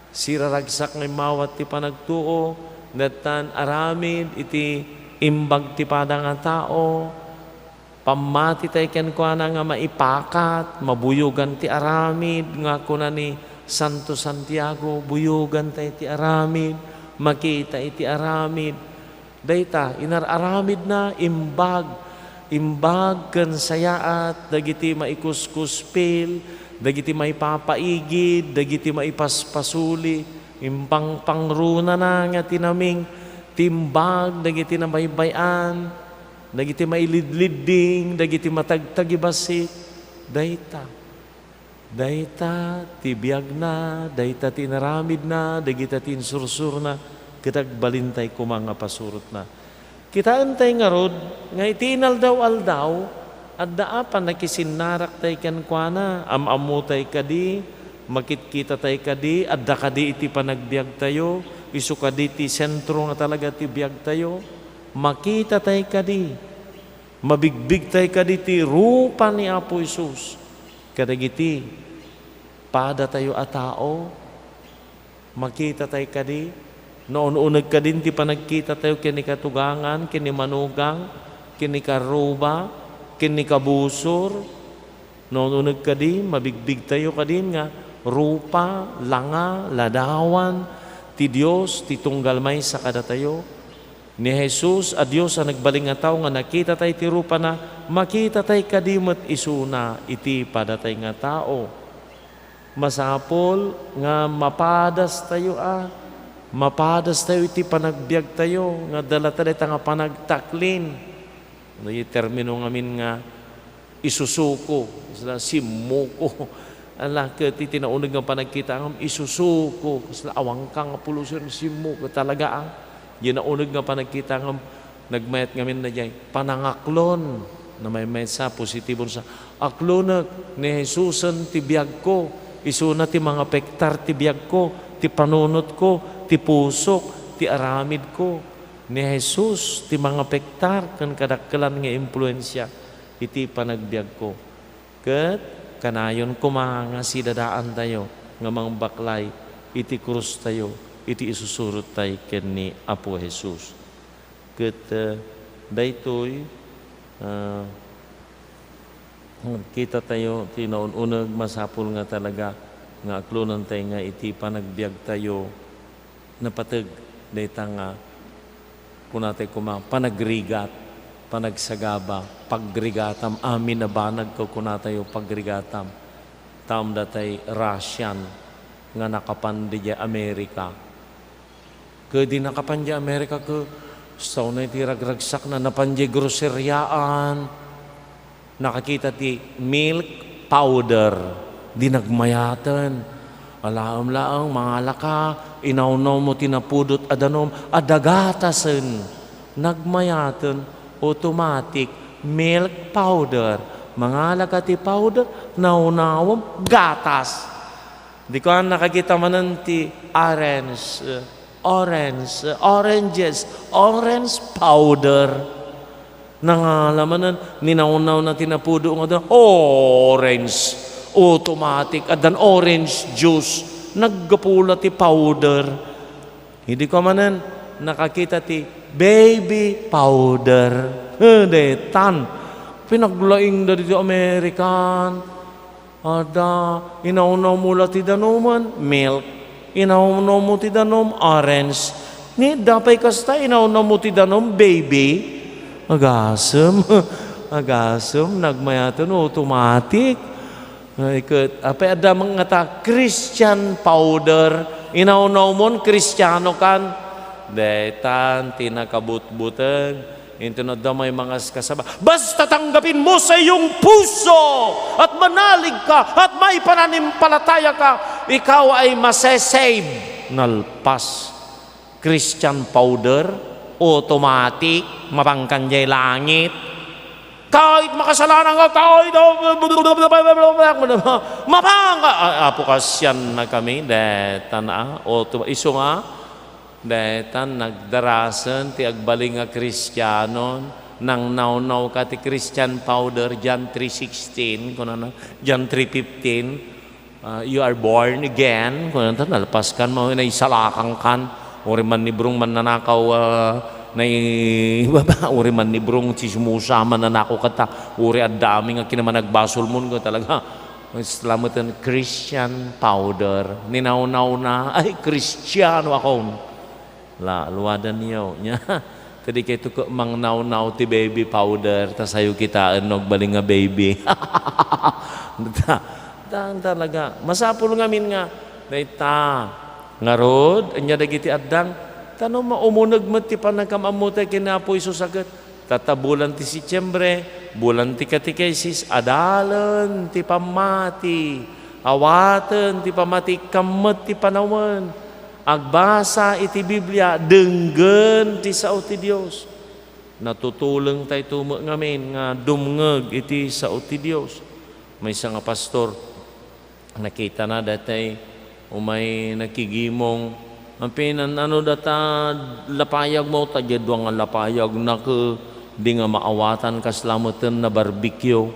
Siraragsak nga immawat ti panagtuo, dettan aramid iti imbag ti pada nga tao. Pammati tay kenkuana nga maipakat, mabuyogan ti aramid, nga kuna ni Santo Santiago, "Buyogan tay ti aramid, makita iti aramid." Dayta, inar-aramidna, imbag, imbag ken sayaat dagiti maikuskuspil, Dagiti maipapaigid, dagiti maipaspasuli, impangpangrunana nga tinaming, timbag, dagiti nabaybay-an, dagiti mailidlidding, dagiti matagtagibassit, dayta. Dayta ti biagna, dayta ti inaramidna, dagita ti insursurna, ket agbalintay koma nga pasurotna. Kitaentay ngarud nga iti inaldaw-aldaw, adda a pannakisinnaraktay kenkuana. Am-ammotay kadi, makitkitatay kadi, adda kadi iti panagbiagtayo, isu kadi ti sentro nga talaga ti biagtayo. Makitatay kadi, mabigbigtay kadi ti rupa ni Apo Jesus kadagiti padatayo a tao. Makitatay kadi, naun-uneg kadin ti panagkitatayo ken ni katugangan, ken ni manugang, ken ni karruba, ken ni kabusor. Naun-uneg kadi, mabigbigtayo kadin nga rupa, langa, ladawan ti Dios ti tunggal maysa kadatayo. Ni Jesus a Dios a nagbalin nga tao nga nakitatay ti rupana, makitatay kadi met isuna iti padatay nga tao. Masapul nga mapadastayo a, mapadastayo iti panagbiagtayo nga adda latta dayta nga panagtaklin. Ano ti termino ngamin nga isusuko, kasla simmuko. Ala, ket iti nauneg nga panagkita ngem isusuko, kasla awanka nga pulosen, simmuko talaga, a. Diay nauneg nga panagkita ngem nagmayat ngamin na diay panangaklon. Namaymaysa, positibon sa, aklonek, ni Jesusen ti biagko, isuna ti mangapektar ti biagko, ti panunotko, ti pusok, ti aramidko. Ni Jesus ti mangapektar ken kadakkelan nga impluensia iti panagbiagko. Ket kanayon koma nga sidadaantayo nga mangbaklay iti krustayo iti isusurottayo ken ni Apo Jesus. Ket, eh, daytoy, ah, kitatayo ti naun-uneg, masapul nga talaga nga aklonentayo nga iti panagbiagtayo, napateg dayta nga kunatayo koma, panagrigat, panagsagaba, pagrigatam, amin a banag, kunatayo, pagrigatam. Taom datay Russian nga nakapan diay Amerika. Ket idi nakapan diay Amerika, ket saona iti ragragsakna, napan diay groseriaan. Nakakita ti milk powder, di nagmayaten. Alaem laeng, mangalaka, inawnawmo ti napudot a danum, adda gatasen. Nagmayaten, automatic, milk powder. Mangalaka ti powder, nawnawem, gatas. Di ko a nakakita manen ti orange, eh, orange, eh, oranges, orange powder. Nangala manen, ninawnawna ti napudot nga da, orange. Automatic, addan orange juice. Naggapu la ti powder. Idi ko manen, nakakita ti baby powder. He, detan. Pinaglaingda ditoy American. Ada, inawnawmo la ti danumen, milk. Inawnawmo ti danum, orange. Ni, adda pay kasta, inawnawmo ti danum, baby. Agasem. Agasem, nagmayaten, automatic. Ay, ket, apay adda met ngata Christian powder. Inawnawmon, Kristiano kan. Detan ti nakabutbuteng. Inton adda may mangaskasaba, basta tanggapin mo sa iyong puso at manalig ka at may pananampalataya ka, ikaw ay masesave. Nalpas. Christian powder, automatic, mapangkan jay langit. Kahit makasalanan ka, kahit mapang-, a-, apo, kasian na kami, detan, a, auto-, isu nga, detan nagdarasen ti agbalin nga Kristianon, nangnawnawka ti Christian powder, John three sixteen, kunana, John three fifteen, ah, "You are born again," kunana, nalpaskan, mao, naisalakangkan, uri mannibrong mannanakaw, ah, nai-, uray mannibrong, tsismosa, mannanakaw kata, uri adda amin nga kinamanagbasolmon, talaga, Islameten Christian powder. Ninawnawna, ay, Kristiano akon. La, luadanyo. Nia, ta dikayto ket mangnawnaw ti baby powder, ta sayo kitaen no agbalin nga baby. Ta, Tan talaga. Masapul ngamin nga, dayta. Ngarud, ania dagiti addang, ta no maumuneg met ti pannakam-ammo tayo ken Apo Jesus a ket, tatta bulan ti Setiembre, bulan ti catechesis, adalen ti pammati, awaten ti pammati, ikkan met ti panawen, agbasa iti Biblia, denggen ti sao ti Dios. Natutuleng tayo met ngamin nga dumngeg iti sao ti Dios. Maysa nga pastor, nakitana daytay umay nakigimong. Ampin, an-, ano data lapayag mo, ta diay dua nga lapayag na ke, di nga maawatan kasla meten na barbecue.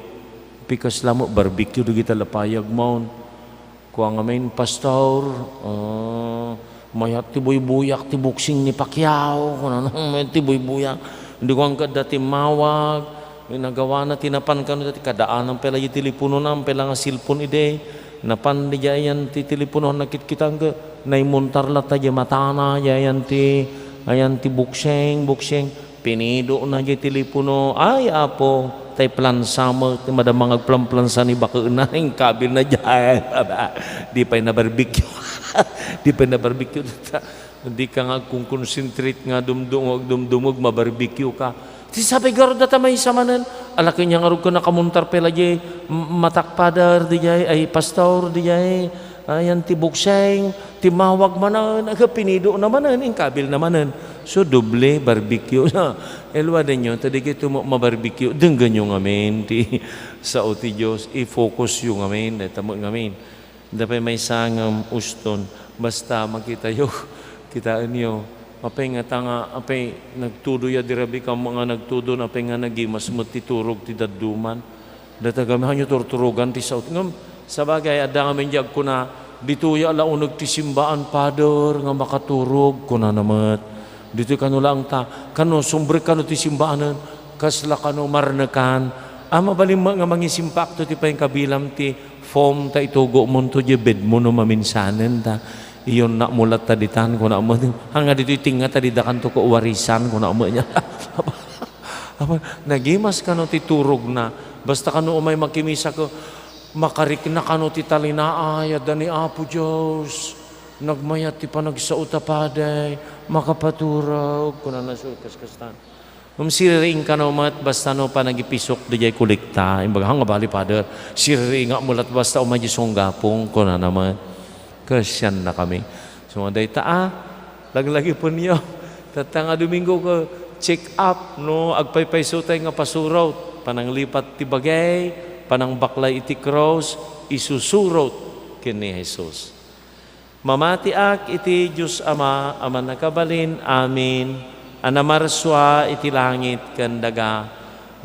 Pi kasla met barbecue dagita lapayag mo. Kua ngamin, "Pastor, ah, mayat ti buybuyak ti boxing ni Pacquiao," kunana, "mayat ti buybuyak." Di kuan kadda timmawag, nagawana ti napan kano dati, kadaanan pay la di telepono na, pay la nga cellphone idi. Napan di ayan ti telepono, nakitkitan ka, naimuntar latta di matana, di ayan ti, ayan ti boxing, boxing. Pinidona diay telepono. Ay, Apo, tay plansa met, ti madama nga agplanplansa ni bakena, inkabilna diay. Di pay na-barbecue. Di pay na-barbecue. Di ka nga agkon-concentrate nga dumdumog, dumdumog, ma-barbecue ka. Ti sabay garud data maysa manen. Ala, ken nga ngarud ken nakamuntar pay la diay, m-, matak, Father, diay, ay, Pastor, diay. Ayan ti boxing, timmawag manen, aga, pinidona manen, inkabilna manen. So, doble barbecue. Eluadenyo, ta dagitoy met ma-barbecue, denggenyo ngamin ti sao ti Dios, i-focusyo ngamin, dayta met ngamin. Adda pay maysa nga uston, basta makitayo, kitaenyo, apay ngata nga, apay nagtudo ya di rabii kam nga nagtudo, apay nga nagimas met ti turog ti dadduman. Data gamin, hanyo turturogan ti sao. Ngem, sabagay, adda ngamin di agkuna, "Ditoy la uneg ti simbaan, Father, nga makaturog," kunana met. Ditoy kano laeng ta, kano, sumbrek kano ti simbaanen, kasla kano marnekan. A, mabalin met nga mangisimpak to ti pay kabilam ti foam ta itugomonto diay bedmo no maminsanen ta. Iyonnak mo latta ditan, kuna met. Haan nga ditoy tinga ta dida kanto ko warisan, kuna met. Apo, nagimas kano ti turogna. Basta kano umay makimisa ko, makarikna kano ti talinaay a da ni Apo Dios. Nagmayat ti panagsao ta padi, makapaturog, kunana, so, kaskastan. Ngem siririing kano met, basta no panagipisok diay kolekta. Imbaga, "Haan nga bali, Father, siririingak mo lat basta umay di sunggapong," kunana met. Kasiannakami. So, dayta, ah, laglagipenyo. Tatta nga Domingo ko, check up, no? Agpaypayso tayo nga pasurot. Pananglipat ti bagay, panangbaklay iti cross, isusurot ken ni Jesus. Mamatiak iti Dios Ama a Mannakabalin. Amin. A namarsua iti langit ken daga.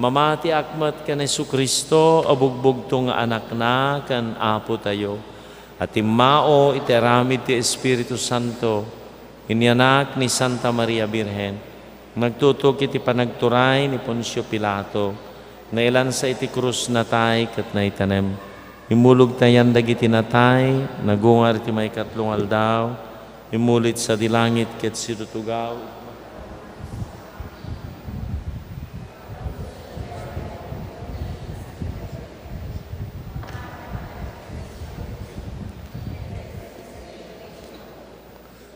Mamatiak met ken Jesu-Cristo a bugbugto nga Anakna ken Apotayo. A timmao iti aramid ti Espiritu Santo, inyanak ni Santa Maria Birhen, nagtutok iti panagturay ni Poncio Pilato, nailansa iti krus, natay, ket naitanem. Immulog ta yan dagiti natay, nagungar iti maikatlo nga aldaw, immulit sadi langit ket sidutugaw.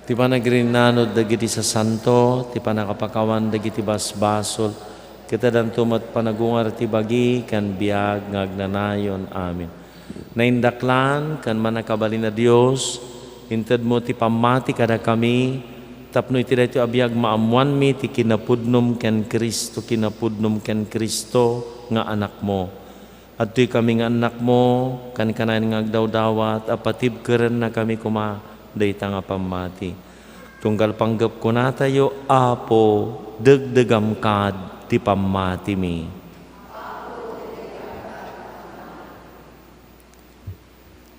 Ti panagrinnanod dagiti sasanto, ti panakapakawan dagiti basbasol, ket addanto met panagungar ti bagi ken biag nga agnanayon. Amen. Naindaklan ken mannakabalin a Dios, intedmo ti pammati kadakami, tapno iti daytoy a biag maammoanmi ti kinapudnom ken Cristo, kinapudnom ken Cristo nga Anakmo. Adtoy kami nga annakmo, kankanayon nga agdawdawat a patibkerennakami koma dayta nga pammati. Tunggal panggep kunatayo, Apo, degdegam kad ti pammatimi.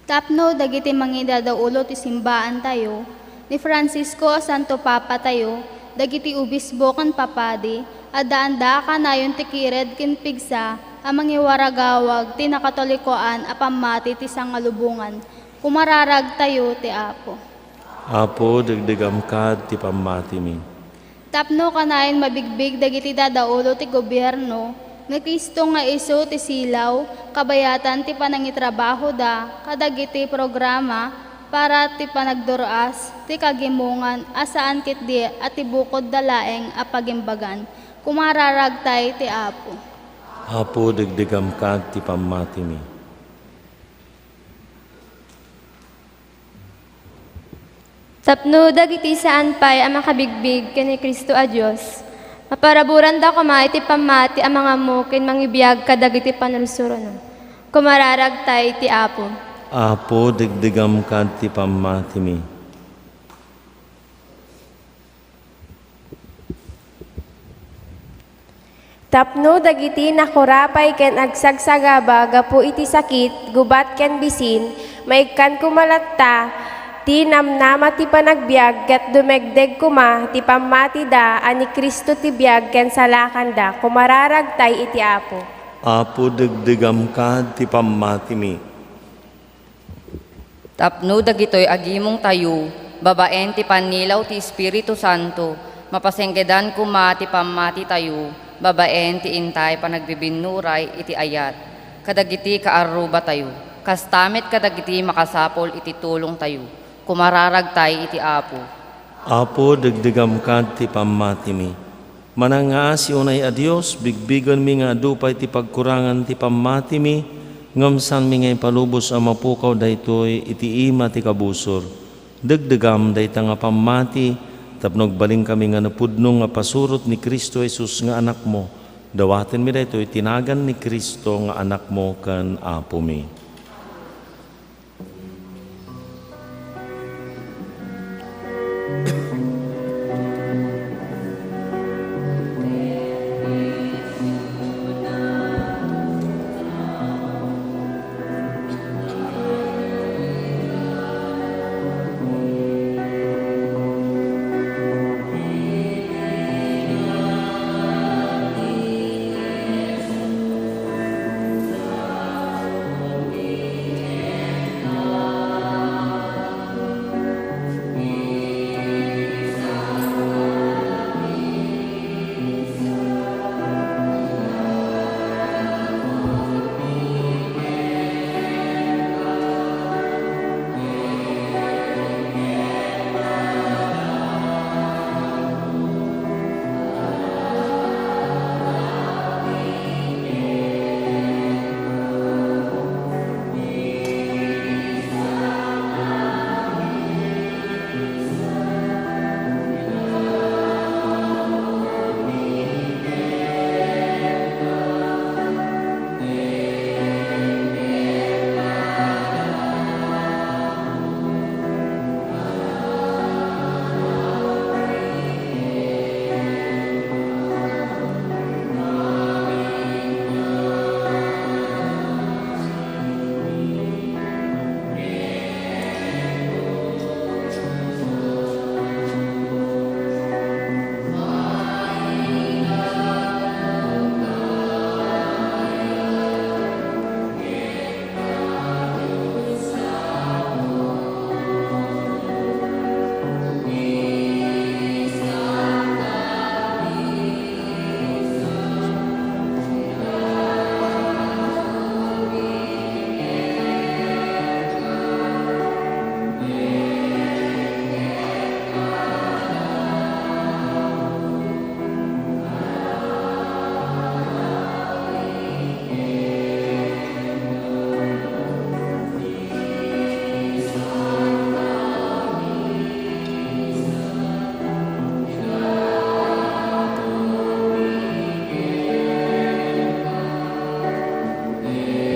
Tapno dagiti mangidadaulo ti simbaantayo, ni Francisco a Santo Papatayo, dagiti obispo ken papadi, adda anda a kanayon ti kired ken pigsa a mangiwaragawag ti nakatolikoan a pammati ti sangalubongan. Kumararagtayo ti Apo. Apo, degdegam kad ti pammatimi. Tapno kanayon mabigbig dagiti dadaulo ti gobierno, Ni Cristo nga isu ti silaw, kabayatan ti panangitrabahoda kadagiti programa para ti panagdur-as ti kagimongan a saan ketdi a ti bukodda laeng a pagimbagan. Kumararagtay ti Apo. Apo, degdegamkad ti pammatimi. Tapno dagiti saan pay a makabigbig ken ni Cristo a Dios, maparaburanda koma iti pammati a mangammo ken mangibiag kadagiti panursurona. Kumararagtay ti Apo. Apo, degdegamkad ti pammatimi. Tapno dagiti nakurapay ken agsagsagaba gapu iti sakit, gubat ken bisin, maikkan koma latta ti namnama ti panagbiag ket dumegdeg koma ti pammatida a ni Cristo ti biag ken salakanda, kumararagtay iti Apo. Apo, degdegamkad ti pammatimi. Tapno dagitoy agimongtayo babaen ti pannilaw ti Espiritu Santo, mapasenggedan koma ti pammatitayo babaen ti intay panagbibinnuray iti ayat kadagiti kaarrubatayo, kasta met kadagiti makasapul iti tulongtayo. Kumararagtay iti Apo. Apo, degdegamkad ti pammatimi. Manangngaasi unay a Dios, bigbigenmi nga adu pay ti pagkurangan ti pammatimi, ngem saanmi nga ipalubos a mapukaw daytoy iti ima ti kabusor. Degdegam dayta nga pammati tapno agbalinkami nga napudno nga pasurot ni Cristo Jesus nga Anakmo. Dawatenmi daytoy iti nagan ni Cristo nga Anakmo ken Apomi.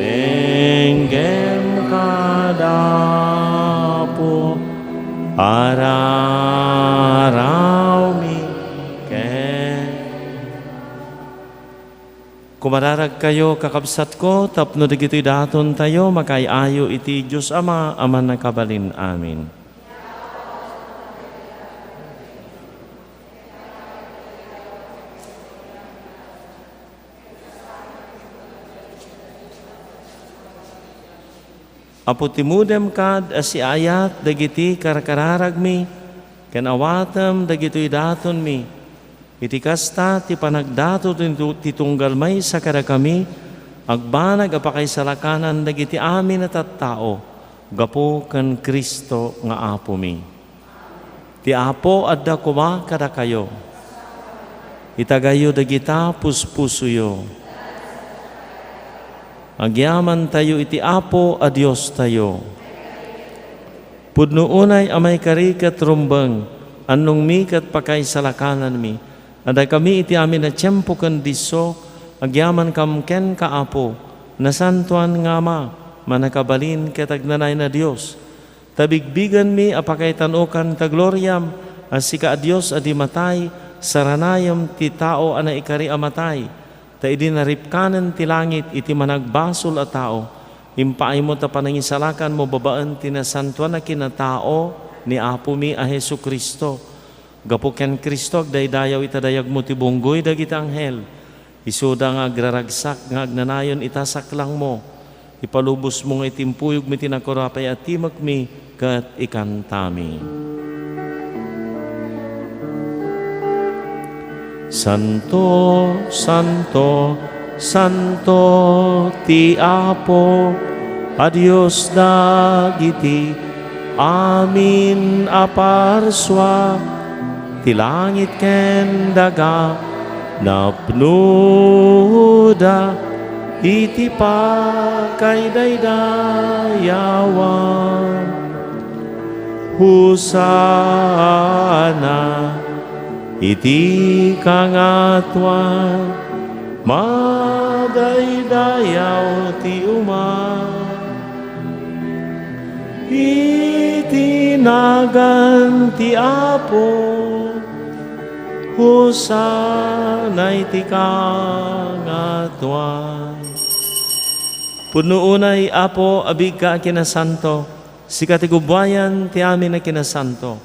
Denggem kada Apo, ararawmi ken. Kumararagkayo, kakabsatko, tapno dagitoy datontayo makaay-ayo iti Dios Ama a Mannakabalin. Amen. Apo, timudem kad a siaayat dagiti karkararagmi, ken awatem dagitoy datonmi. Iti kasta, ti panagdaton ti tu-, ti tunggal maysa kadakami, agbanag a pakaisalakanan dagiti amin a tattao, gapu ken Cristo nga Apomi. Ti Apo adda koma kadakayo. Itagayyo dagita puspusoyo. Agyamantayo iti Apo a Diostayo. Pudno unay a maikari ket rumbeng, annongmi ket pakaisalakananmi. Adda kami iti amin a tiempo ken disso, agyamankam kenka, Apo, nasantoan nga Ama, mannakabalin ket agnanayon a Dios. Ta bigbigenmi a pakaitan-okan ta gloriam, a sika a Dios a di matay, saranayem ti tao a naikari a matay. Ta idi naripkanen ti langit iti managbasol a tao, impaaymo ta panangisalakanmo babaen ti nasantoan a kinatao ni Apomi a Jesu-Cristo. Gapu ken Cristo, agdaydayaw ita dayagmo ti bunggoy dagiti anghel. Isuda nga agraragsak nga agnanayon ita saklangmo. Ipalubosmo nga itimpuyogmi ti nakurapay a timekmi ket ikantami. Santo, santo, santo ti Apo a Dios dagiti amin a parsua. Ti langit ken daga napnoda iti pakaidaydayawan. Hosanna iti kangatoan. Madaydayaw ti uma iti nagan ti Apo. Hosanna iti kangatoan. Pudno unay, Apo, a biigka a kinasanto, sika ti gubbuayan ti amin a kinasanto.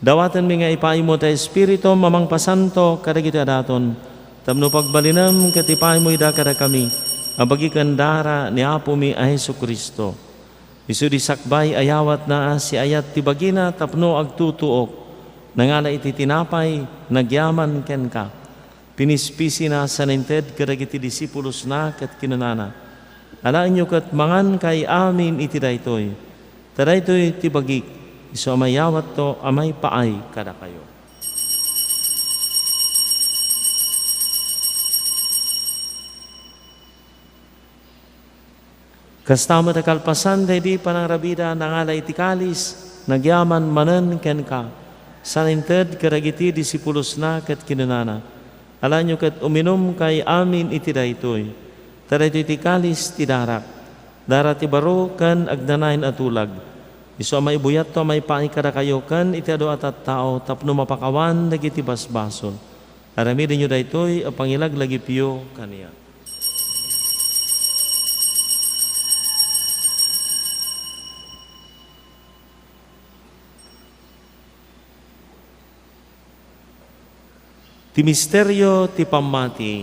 Dawatenmi nga ipaaymo ti Espiritum a mangpasanto kadagiti adaton, tapno pagbalinem ket ipaaymo ida kadakami a bagi ken dara ni Apomi a Jesu-Cristo. Isu di sakbay a yawatna a siayat ti bagina tapno agtutuok, nangala iti tinapay, nagyaman kenka. Pinispisina san inted kadagiti disipulosna ket kinunana, "Alaenyo ket mangankay amin iti daytoy, ta daytoy ti bagik, isu a mayawatto a maipaay kadakayo." Kasta met a kalpasan daydi panangrabida, nangala iti kalis, nagyaman manen kenka, san inted kadagiti disipulosna ket kinunana, "Alaenyo ket uminumkay amin iti daytoy, ta daytoy ti kalis ti darak, dara ti baro ken agnanayon a tulag, isu a maibuyatto a maipaay kadakayo ken iti adu a tattao tapno mapakawan dagiti basbasol. Aramidenyo daytoy a pangilaglagipyo kaniak." Ti misterio ti pammati.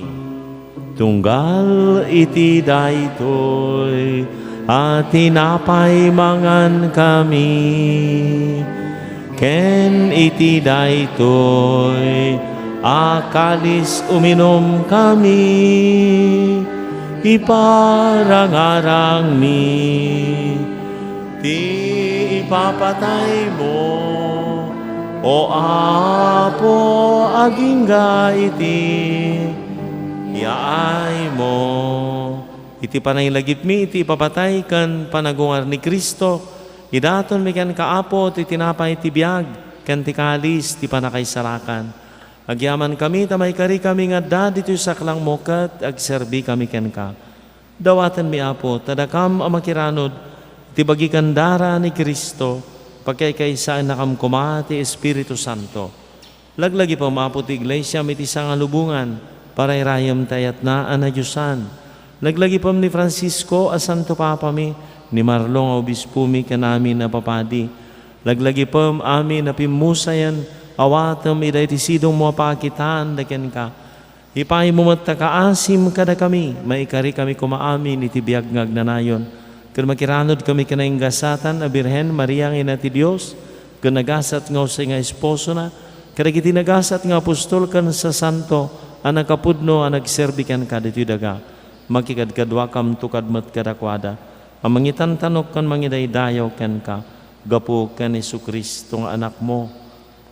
Tunggal iti daytoy a tinapay mangankami, ken iti daytoy a kalis uminumkami, iparangarangmi ti ipapataymo, O Apo, agingga iti yaaymo. Iti panangilagipmi iti ipapatay ken panagungar ni Cristo, idatonmi kenka, Apo, ti tinapay ti biag ken ti kalis ti pannakaisalakan. Agyamankami ta maikarikami nga adda ditoy saklangmo ket agserbikami kenka. Dawatenmi, Apo, ta dakam a makiranod iti bagi ken dara ni Cristo, pakaykaysaennakam koma ti Espiritu Santo. Laglagipem, Apo, ti Iglesiam iti sangalubongan, parayrayem ti ayatna a nadiosan. Laglagipem ni Francisco a Santo Papami, ni Marlo nga Obispomi ken amin a papadi. Laglagipem amin a pimmusayen, awatem ida iti sidongmo a pakitaan da kenka. Ipaaymo met ta kaasim kadakami, maikarikami koma amin iti biag nga agnanayon, ken makiranodkami ken naingasatan a Birhen Maria nga Ina ti Dios, ken nagasat nga Jose nga esposona, Kadagiti nagasat nga apostol ken sasanto a nakapudno a nagserbi kenka ditoy daga, makikadkaduakamto kad met kadakuada a mangitantanok ken mangidaydayaw kenka gapu ken Jesu-Cristo nga Anakmo.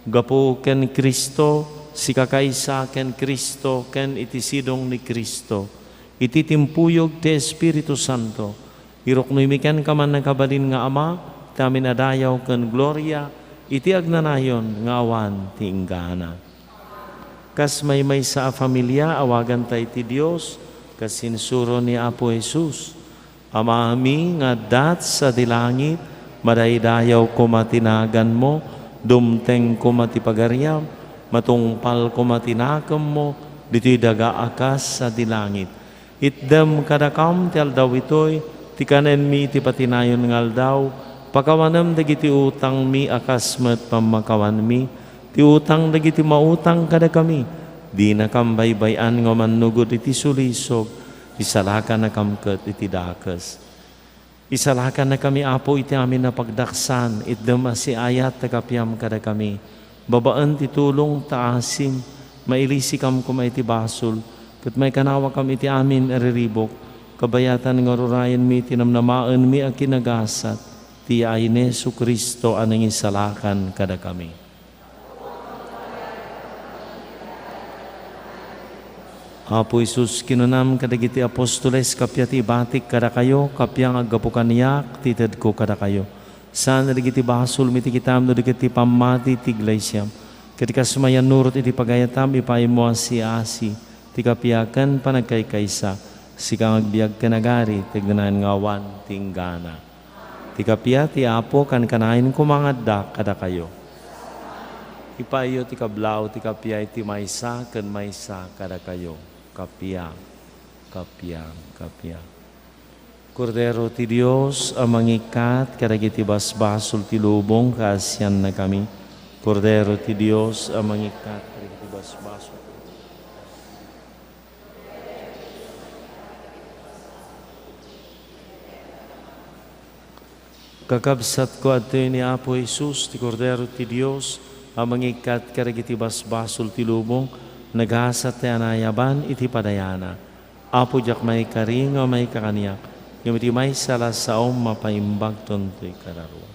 Gapu ken Cristo, sika kaysa ken Cristo, ken iti sidong ni Cristo, iti timpuyog ti Espiritu Santo, iruknoymi kenka, mannakabalin nga Ama, ti amin a dayaw ken gloria iti agnanayon nga awan ti inggana. Kas maymaysa a familia, awaganta iti Dios, kas insuro ni Apo Jesus. Amami nga adda sadi langit, madaydayaw koma ti naganmo, dumteng koma ti pagariam, matungpal koma ti nakemmo, ditoy daga a kas sadi langit. Itdem kadakam ti aldaw itoy, ti kanenmi iti patinayon nga aldaw, pakawanem dagiti utangmi a kas met pammakawanmi, ti utang dagiti mautang kadakami, dinakam baybay-an nga umannugod iti sulisog, isalakannakam ket iti dakes. Isalakannakami, Apo, iti amin a pagdaksan, itdem a siayat ta kapiam kadakami. Babaen ti tulong ta asim, mailisikam koma iti basol, ket maikanawakam iti amin a riribuk, kabayatan nga ururayenmi iti namnamaenmi a kinagasat, ti yaay ni Jesu-Cristo a nangisalakan kadakami. Apo Jesus, kinunam kadagiti apostoles, kappia ti ibatik kadakayo, kappia nga aggapu kaniak ti itedko kadakayo. Saan dagiti basolmi ti kitam no di ket ti pammati ti iglesiam. Ket kas mayannurot iti pagayatam, ipaaymo a siasi ti kappia ken panagkaykaysa, sika nga agbiag ken agari, ti agnanayon nga awan ti inggana. Ti kappia ti Apo, kankanayon koma nga adda kadakayo. Ipaayyo ti kablaaw ti kappia iti maysa ken maysa kadakayo. Kappia, kappia, kappia. Kordero ti Dios a mangikkat kadagiti basbasol ti lubong, kaasiannakami. Kordero ti Dios a mangikkat kadagiti basbasol. Kakabsatko, adtoy ni Apo Jesus, ti Kordero ti Dios a mangikkat kadagiti basbasol ti lubong, nagasat ti anayaban iti padayana. Apo, diak maikari nga maikakaniak, ngem iti maysa la saom, mapaimbagton toy kadaruam.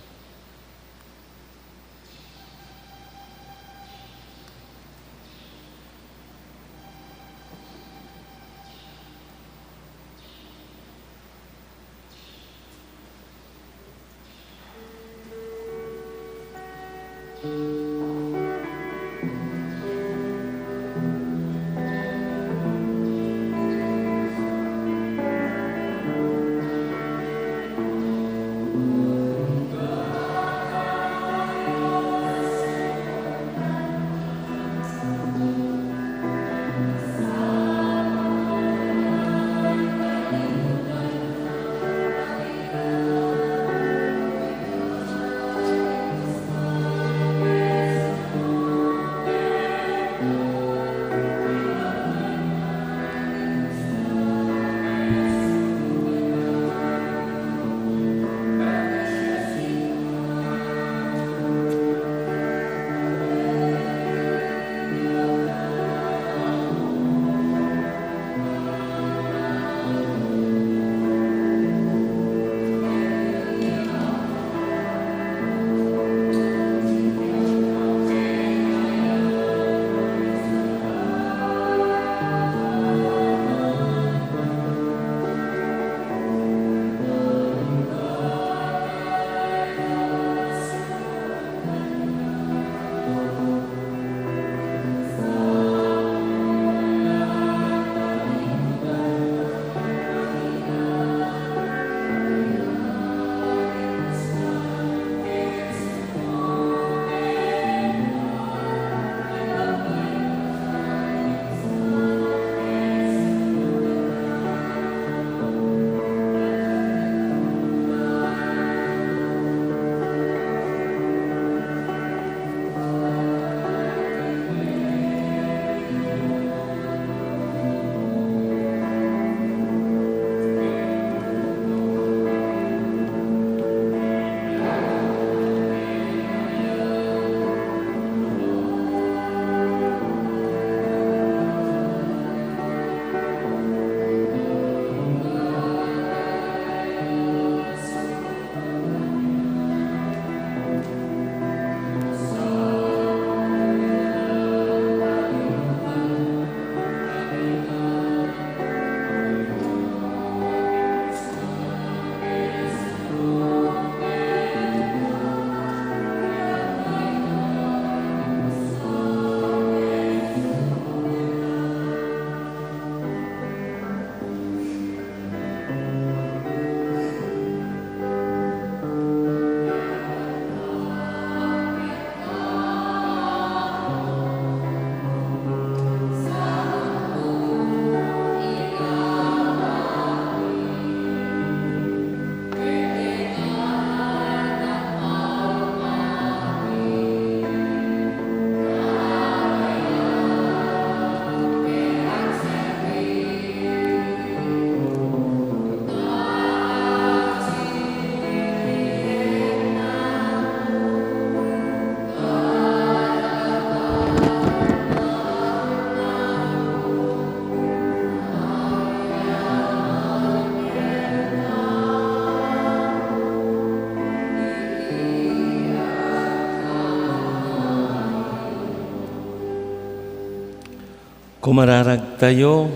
Umararagtayo,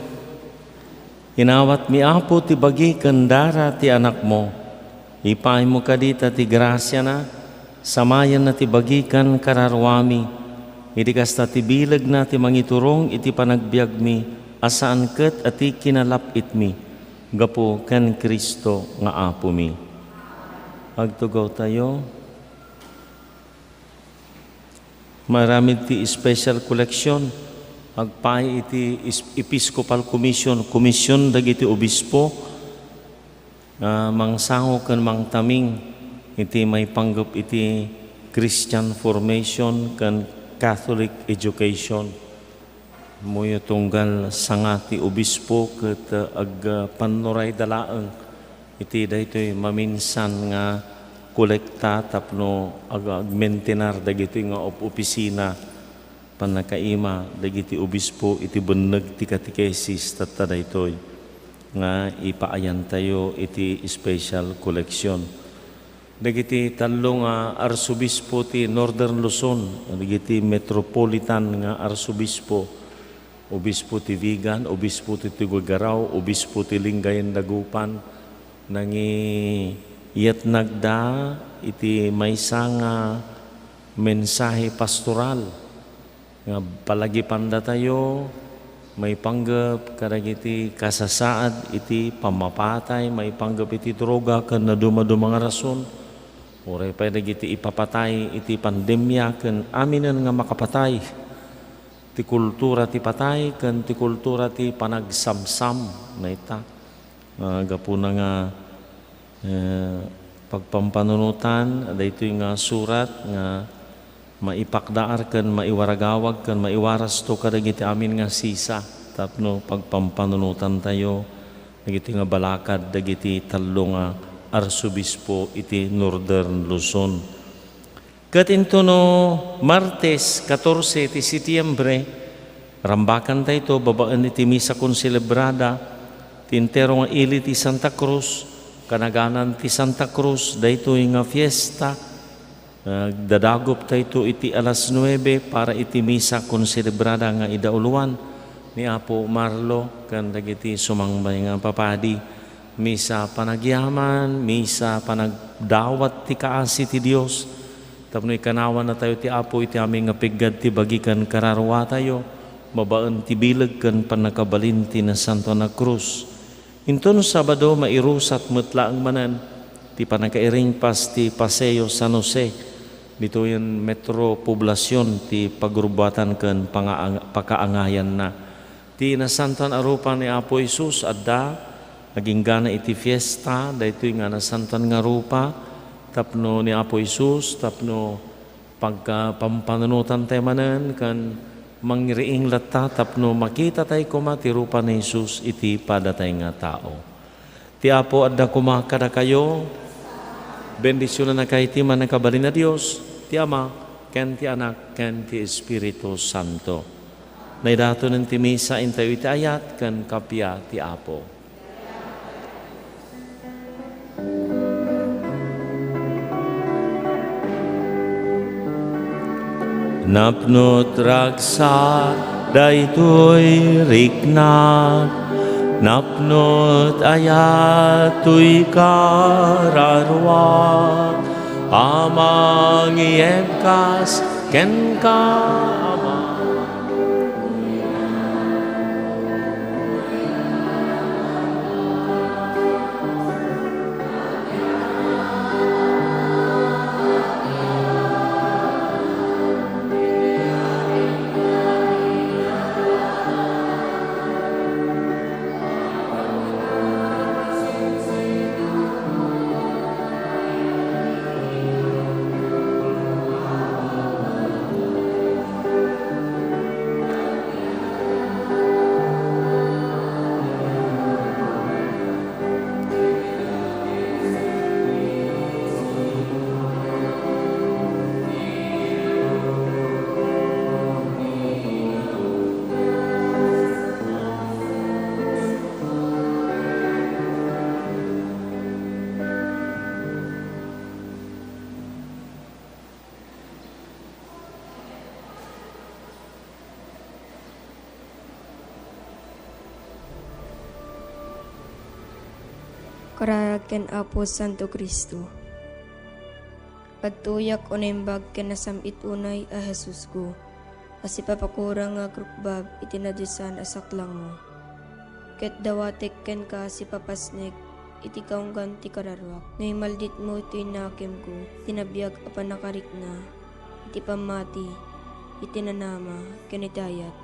inawatmi, Apo, ti bagi ken dara ti Anakmo. Ipaaymo kadi ta ti grasiana, samayanna ti bagi ken kararuami, idi kasta ti bilegna ti mangiturong iti panagbiagmi a saan ket a ti kinalap-itmi, gapu ken Cristo nga Apomi. Agtugawtayo. Maaramid ti special collection. Agpaay iti is-, Episcopal Commission, Komisyon dagiti Obispo, nga mangsango ken mangtaming iti maipanggep iti Christian formation ken Catholic education. Moyo tunggal sanga ti obispo ket, uh, agpannurayda laeng iti daytoy maminsan nga kolekta tapno ag-, agmentenar dagitoy nga op-, opisina, pannakaima dagiti obispo iti benneg ti katekesis, tatta daytoy nga ipaayantayo iti special collection. Dagiti tallo nga arsobispo ti Northern Luzon, dagiti metropolitan nga arsobispo, obispo ti Vigan, obispo ti Tuguegarao, obispo ti Lingayen Dagupan, nangiyatnagda iti maysa nga mensahe pastoral. Nga palagipandatayo maipanggep kadagiti kasasaad iti pammapatay, maipanggep iti droga ken nadumaduma nga rason, uray pay dagiti ipapatay iti pandemia ken aminen nga makapatay, ti kultura ti patay ken ti kultura ti panagsamsam. Mayta nga gapuna nga eh, pagpampanunotan, daytoy nga surat nga maipakdaar ken maiwaragawag ken maiwarasto kadagiti amin nga sisa tapno pagpampanunotantayo dagiti nga balakad dagiti tallo nga arsobispo iti Northern Luzon. Ket intono Martes, katorse ti Setiembre, rambakantayto babaen iti misa konselebrada ti entero nga ili ti Santa Cruz, kanaganan ti Santa Cruz, daytoy nga fiesta. Agdadagoptayto iti alas nuebe para iti misa konselebrada nga idauloan ni Apo Marlo ken dagiti sumangbay nga papadi. Misa panagyaman, misa panagdawat ti kaasi ti Dios, tapno ikanawannatayo ti Apo iti amin nga piggad ti bagi ken kararuatayo, babaen ti bileg ken pannakabalin ti Nasantoan a Krus. Inton Sabado, mairusat met laeng manen ti pannakairingpas ti Paseo San Jose, ditoyen Metro Poblacion ti pagrubbuatan ken panga-, pakaangayanna. Ti nasantoan a rupa ni Apo Jesus adda, agingga iti fiesta, daytoy nga nasantoan nga rupa tapno ni Apo Jesus, tapno pagka-, pampanunotantayo manen, ken mangriing latta tapno makitatay koma ti rupa ni Jesus iti padatay nga tao. Ti Apo adda koma kadakayo. Bendisionannakayo ti Mannakabalin a Dios, ti Ama, ken ti Anak, ken ti Espiritu Santo. Naidatonen ti misa, intayo iti ayat ken kappia ti Apo. Napno't ragsak daytoy riknak, napno't ayat toy kararuak, a mangiebkas kenka, Ama. Kararag ken Apo Santo Cristo. Adtoyak unay imbag ken nasam-it unay a Jesusko, a sipapakurang nga agrukbab iti nadiosan a saklangmo. Ket dawatek kenka sipapasnek iti kaunggan ti kararuak. No imalditmo iti nakemko, ti nabiag a pannakarikna, iti pammati, iti nanama, ken iti ayat.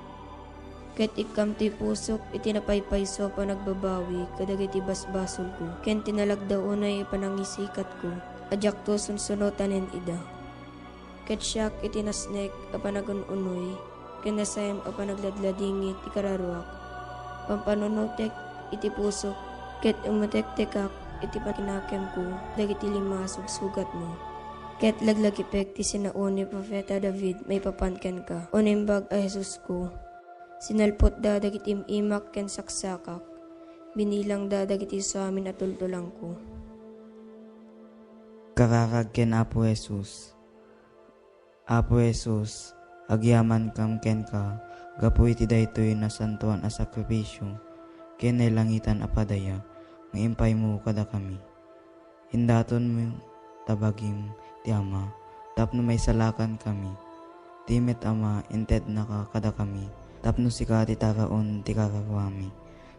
Ket ikkam ti pusok iti napaypayso a panagbabawi kadagiti basbasolko, ken ti nalagda unay a panangisikatko a diakto sunsunotanen ida. Ket siak iti nasnek a panagun-unoy, ken nasayam a panagladladingit ti kararuak. Pampanunotek iti pusok, ket umetektekak iti pakinakemko dagiti lima a sugsugatmo. Ket laglagipek ti sinaon ni Profeta David maipapan kenka, o Naimbag a Jesusko. Sinalpotda dagiti im-imak ken saksakak. Binilangda dagiti suamin a tultulangko. Kararag ken Apo Jesus. Apo Jesus, agyamankam kenka gapu iti daytoy nasantoan a sakrifisio ken nailangitan a padaya nga impaymo kadakami. Indatonmo ta bagim ti Ama tapno maisalakankami. Ti met Ama, intednaka kadakami tapno sika ti taraon ti kararuami,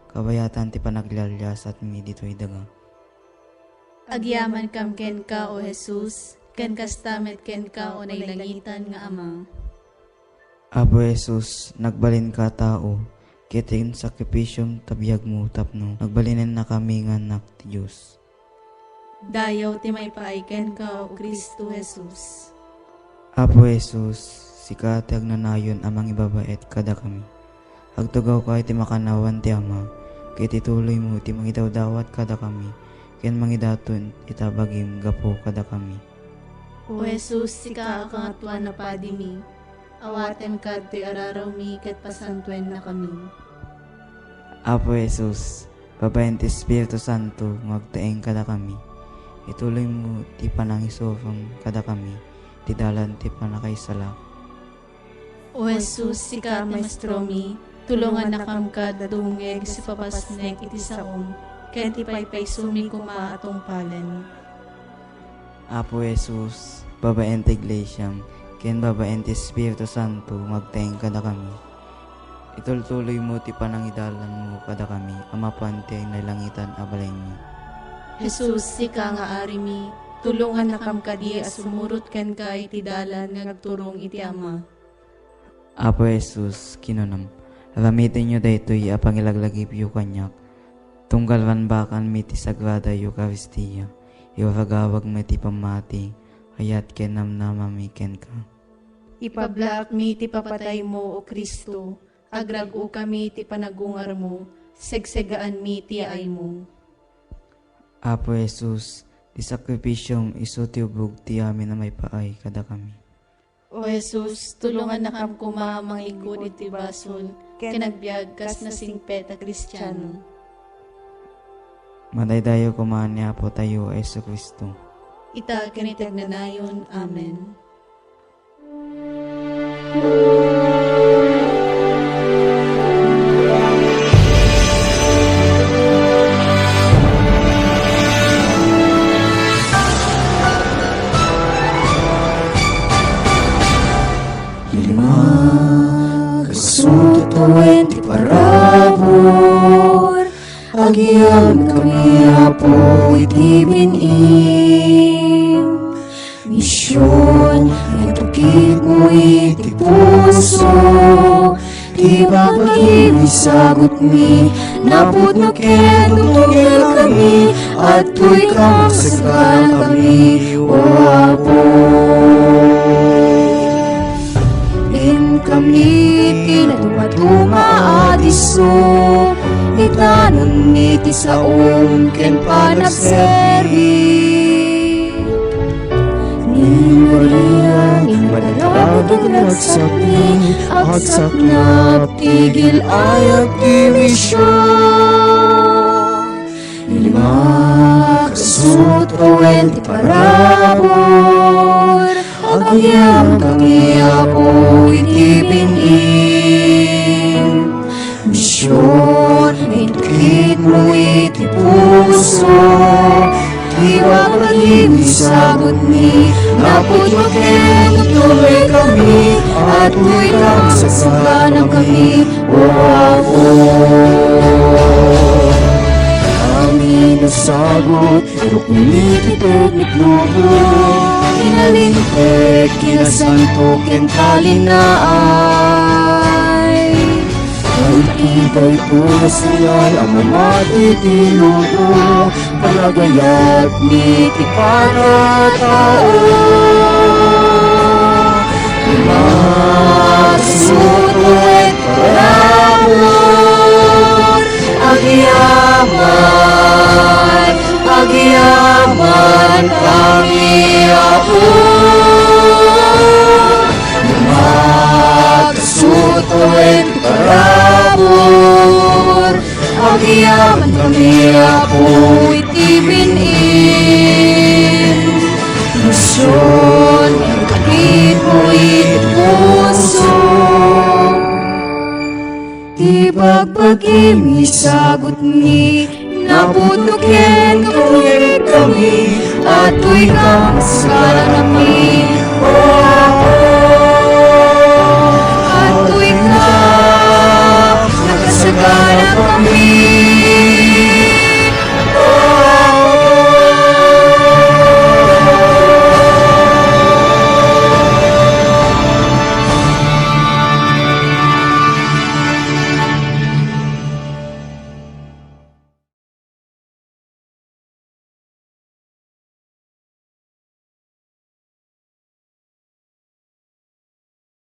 kabayatan ti panaglialiasatmi ditoy daga. Agyamankam kenka, O Jesus, ken kasta met kenka, O nailangitan nga Ama. Apo Jesus, nagbalinka a tao, ket insakripisom ta biagmo tapno nagbalinennakami nga annak ti Dios. Dayaw ti maipaay kenka, O Cristo Jesus. Apo Jesus, sika ti agnanayon a mangibabaet kadakami. Agtugawka iti makannawan ti Ama, ket ituloymo ti mangidawdawat kadakami, ken mangidaton ita bagim gapu kadakami. O Jesus, sika a Kangatoan a Padimi, awatenka ditoy ararawmi ket pasantuennakami. Apo Jesus, babaen ti Espiritu Santo nga agtaeng kadakami, ituloymo ti panangisurom kadakami ti dalan ti pannakaisala. O Jesus, sika a Maestromi, tulongannakam kad dumngeg sipapasnek iti saom, ken ti paypaysomi koma a tungpalen. Apo Jesus, babaen ti Iglesiam, ken babaen ti Espiritu Santo, nga agtaeng kadakami. Itultuloymo ti panangidalanmo kadakami a mapan ti nailangitan a balaymi. Jesus, sika nga Arimi, tulongannakam kadi a sumurot kenka iti dalan nga agturong iti Ama. Apo Jesus, kinunam, aramitenyo daytoy a pangilaglagipyo kaniak. Tunggal banbakanmi ti Sagrada Eukaristia, iwaragawagmi ti pammati, ayat ken namnamami kenka. Ipablaakmi ti papataymo, O Cristo, agrag-okami ti panagungarmo, segsegaanmi ti yaaymo. Apo Jesus, ti sakrifisiom isu ti ubog ti amin a maipaay kadakami. O Jesus, tulongannakam koma a mangikkud iti basol ken agbiag kas nasingpet a Kristiano. Madaydayaw koma ni Apotayo a Jesu-Cristo. Ita ken iti agnanayon. Amen. Lima, kasut tawen ti parabur, agyamankami, Apo, iti bin-im. Mision, itukitmo iti puso, ti babagim isagutmi, napudno ken tutunggelkami, adtoy ka magsagana kami, O Apo. Inkami ti nadumaduma a disso, itanonmi ti saom ken panagserbi. Ni Maria, ni Maria, nagsakni, agsaknap ti gil-ayat ti mision. Lima, kasut tawen ti parabur, agyamankami, Apo, iti bin-im. Mision, itukitmo iti puso, Napudno ken tuloy kami, at tuloy kang sasanganam kami, O Apo. Amin a sagut, rukni ti teknik lubo, inalinteg, kinasanto, ken talinaay. Iti daytoy a senyal a mamati ti lubo, panagayat ni ti panatao. Masuto iti parabur, agyaman, agyaman kami, Apo. Masuto iti parabur, agyaman kami, Apo, iti bin-in. Isun, kapipo iti puso. Ti bagbagim, isagutmi, napudno ken kaburig kami, at tuloy kang sasanganam kami,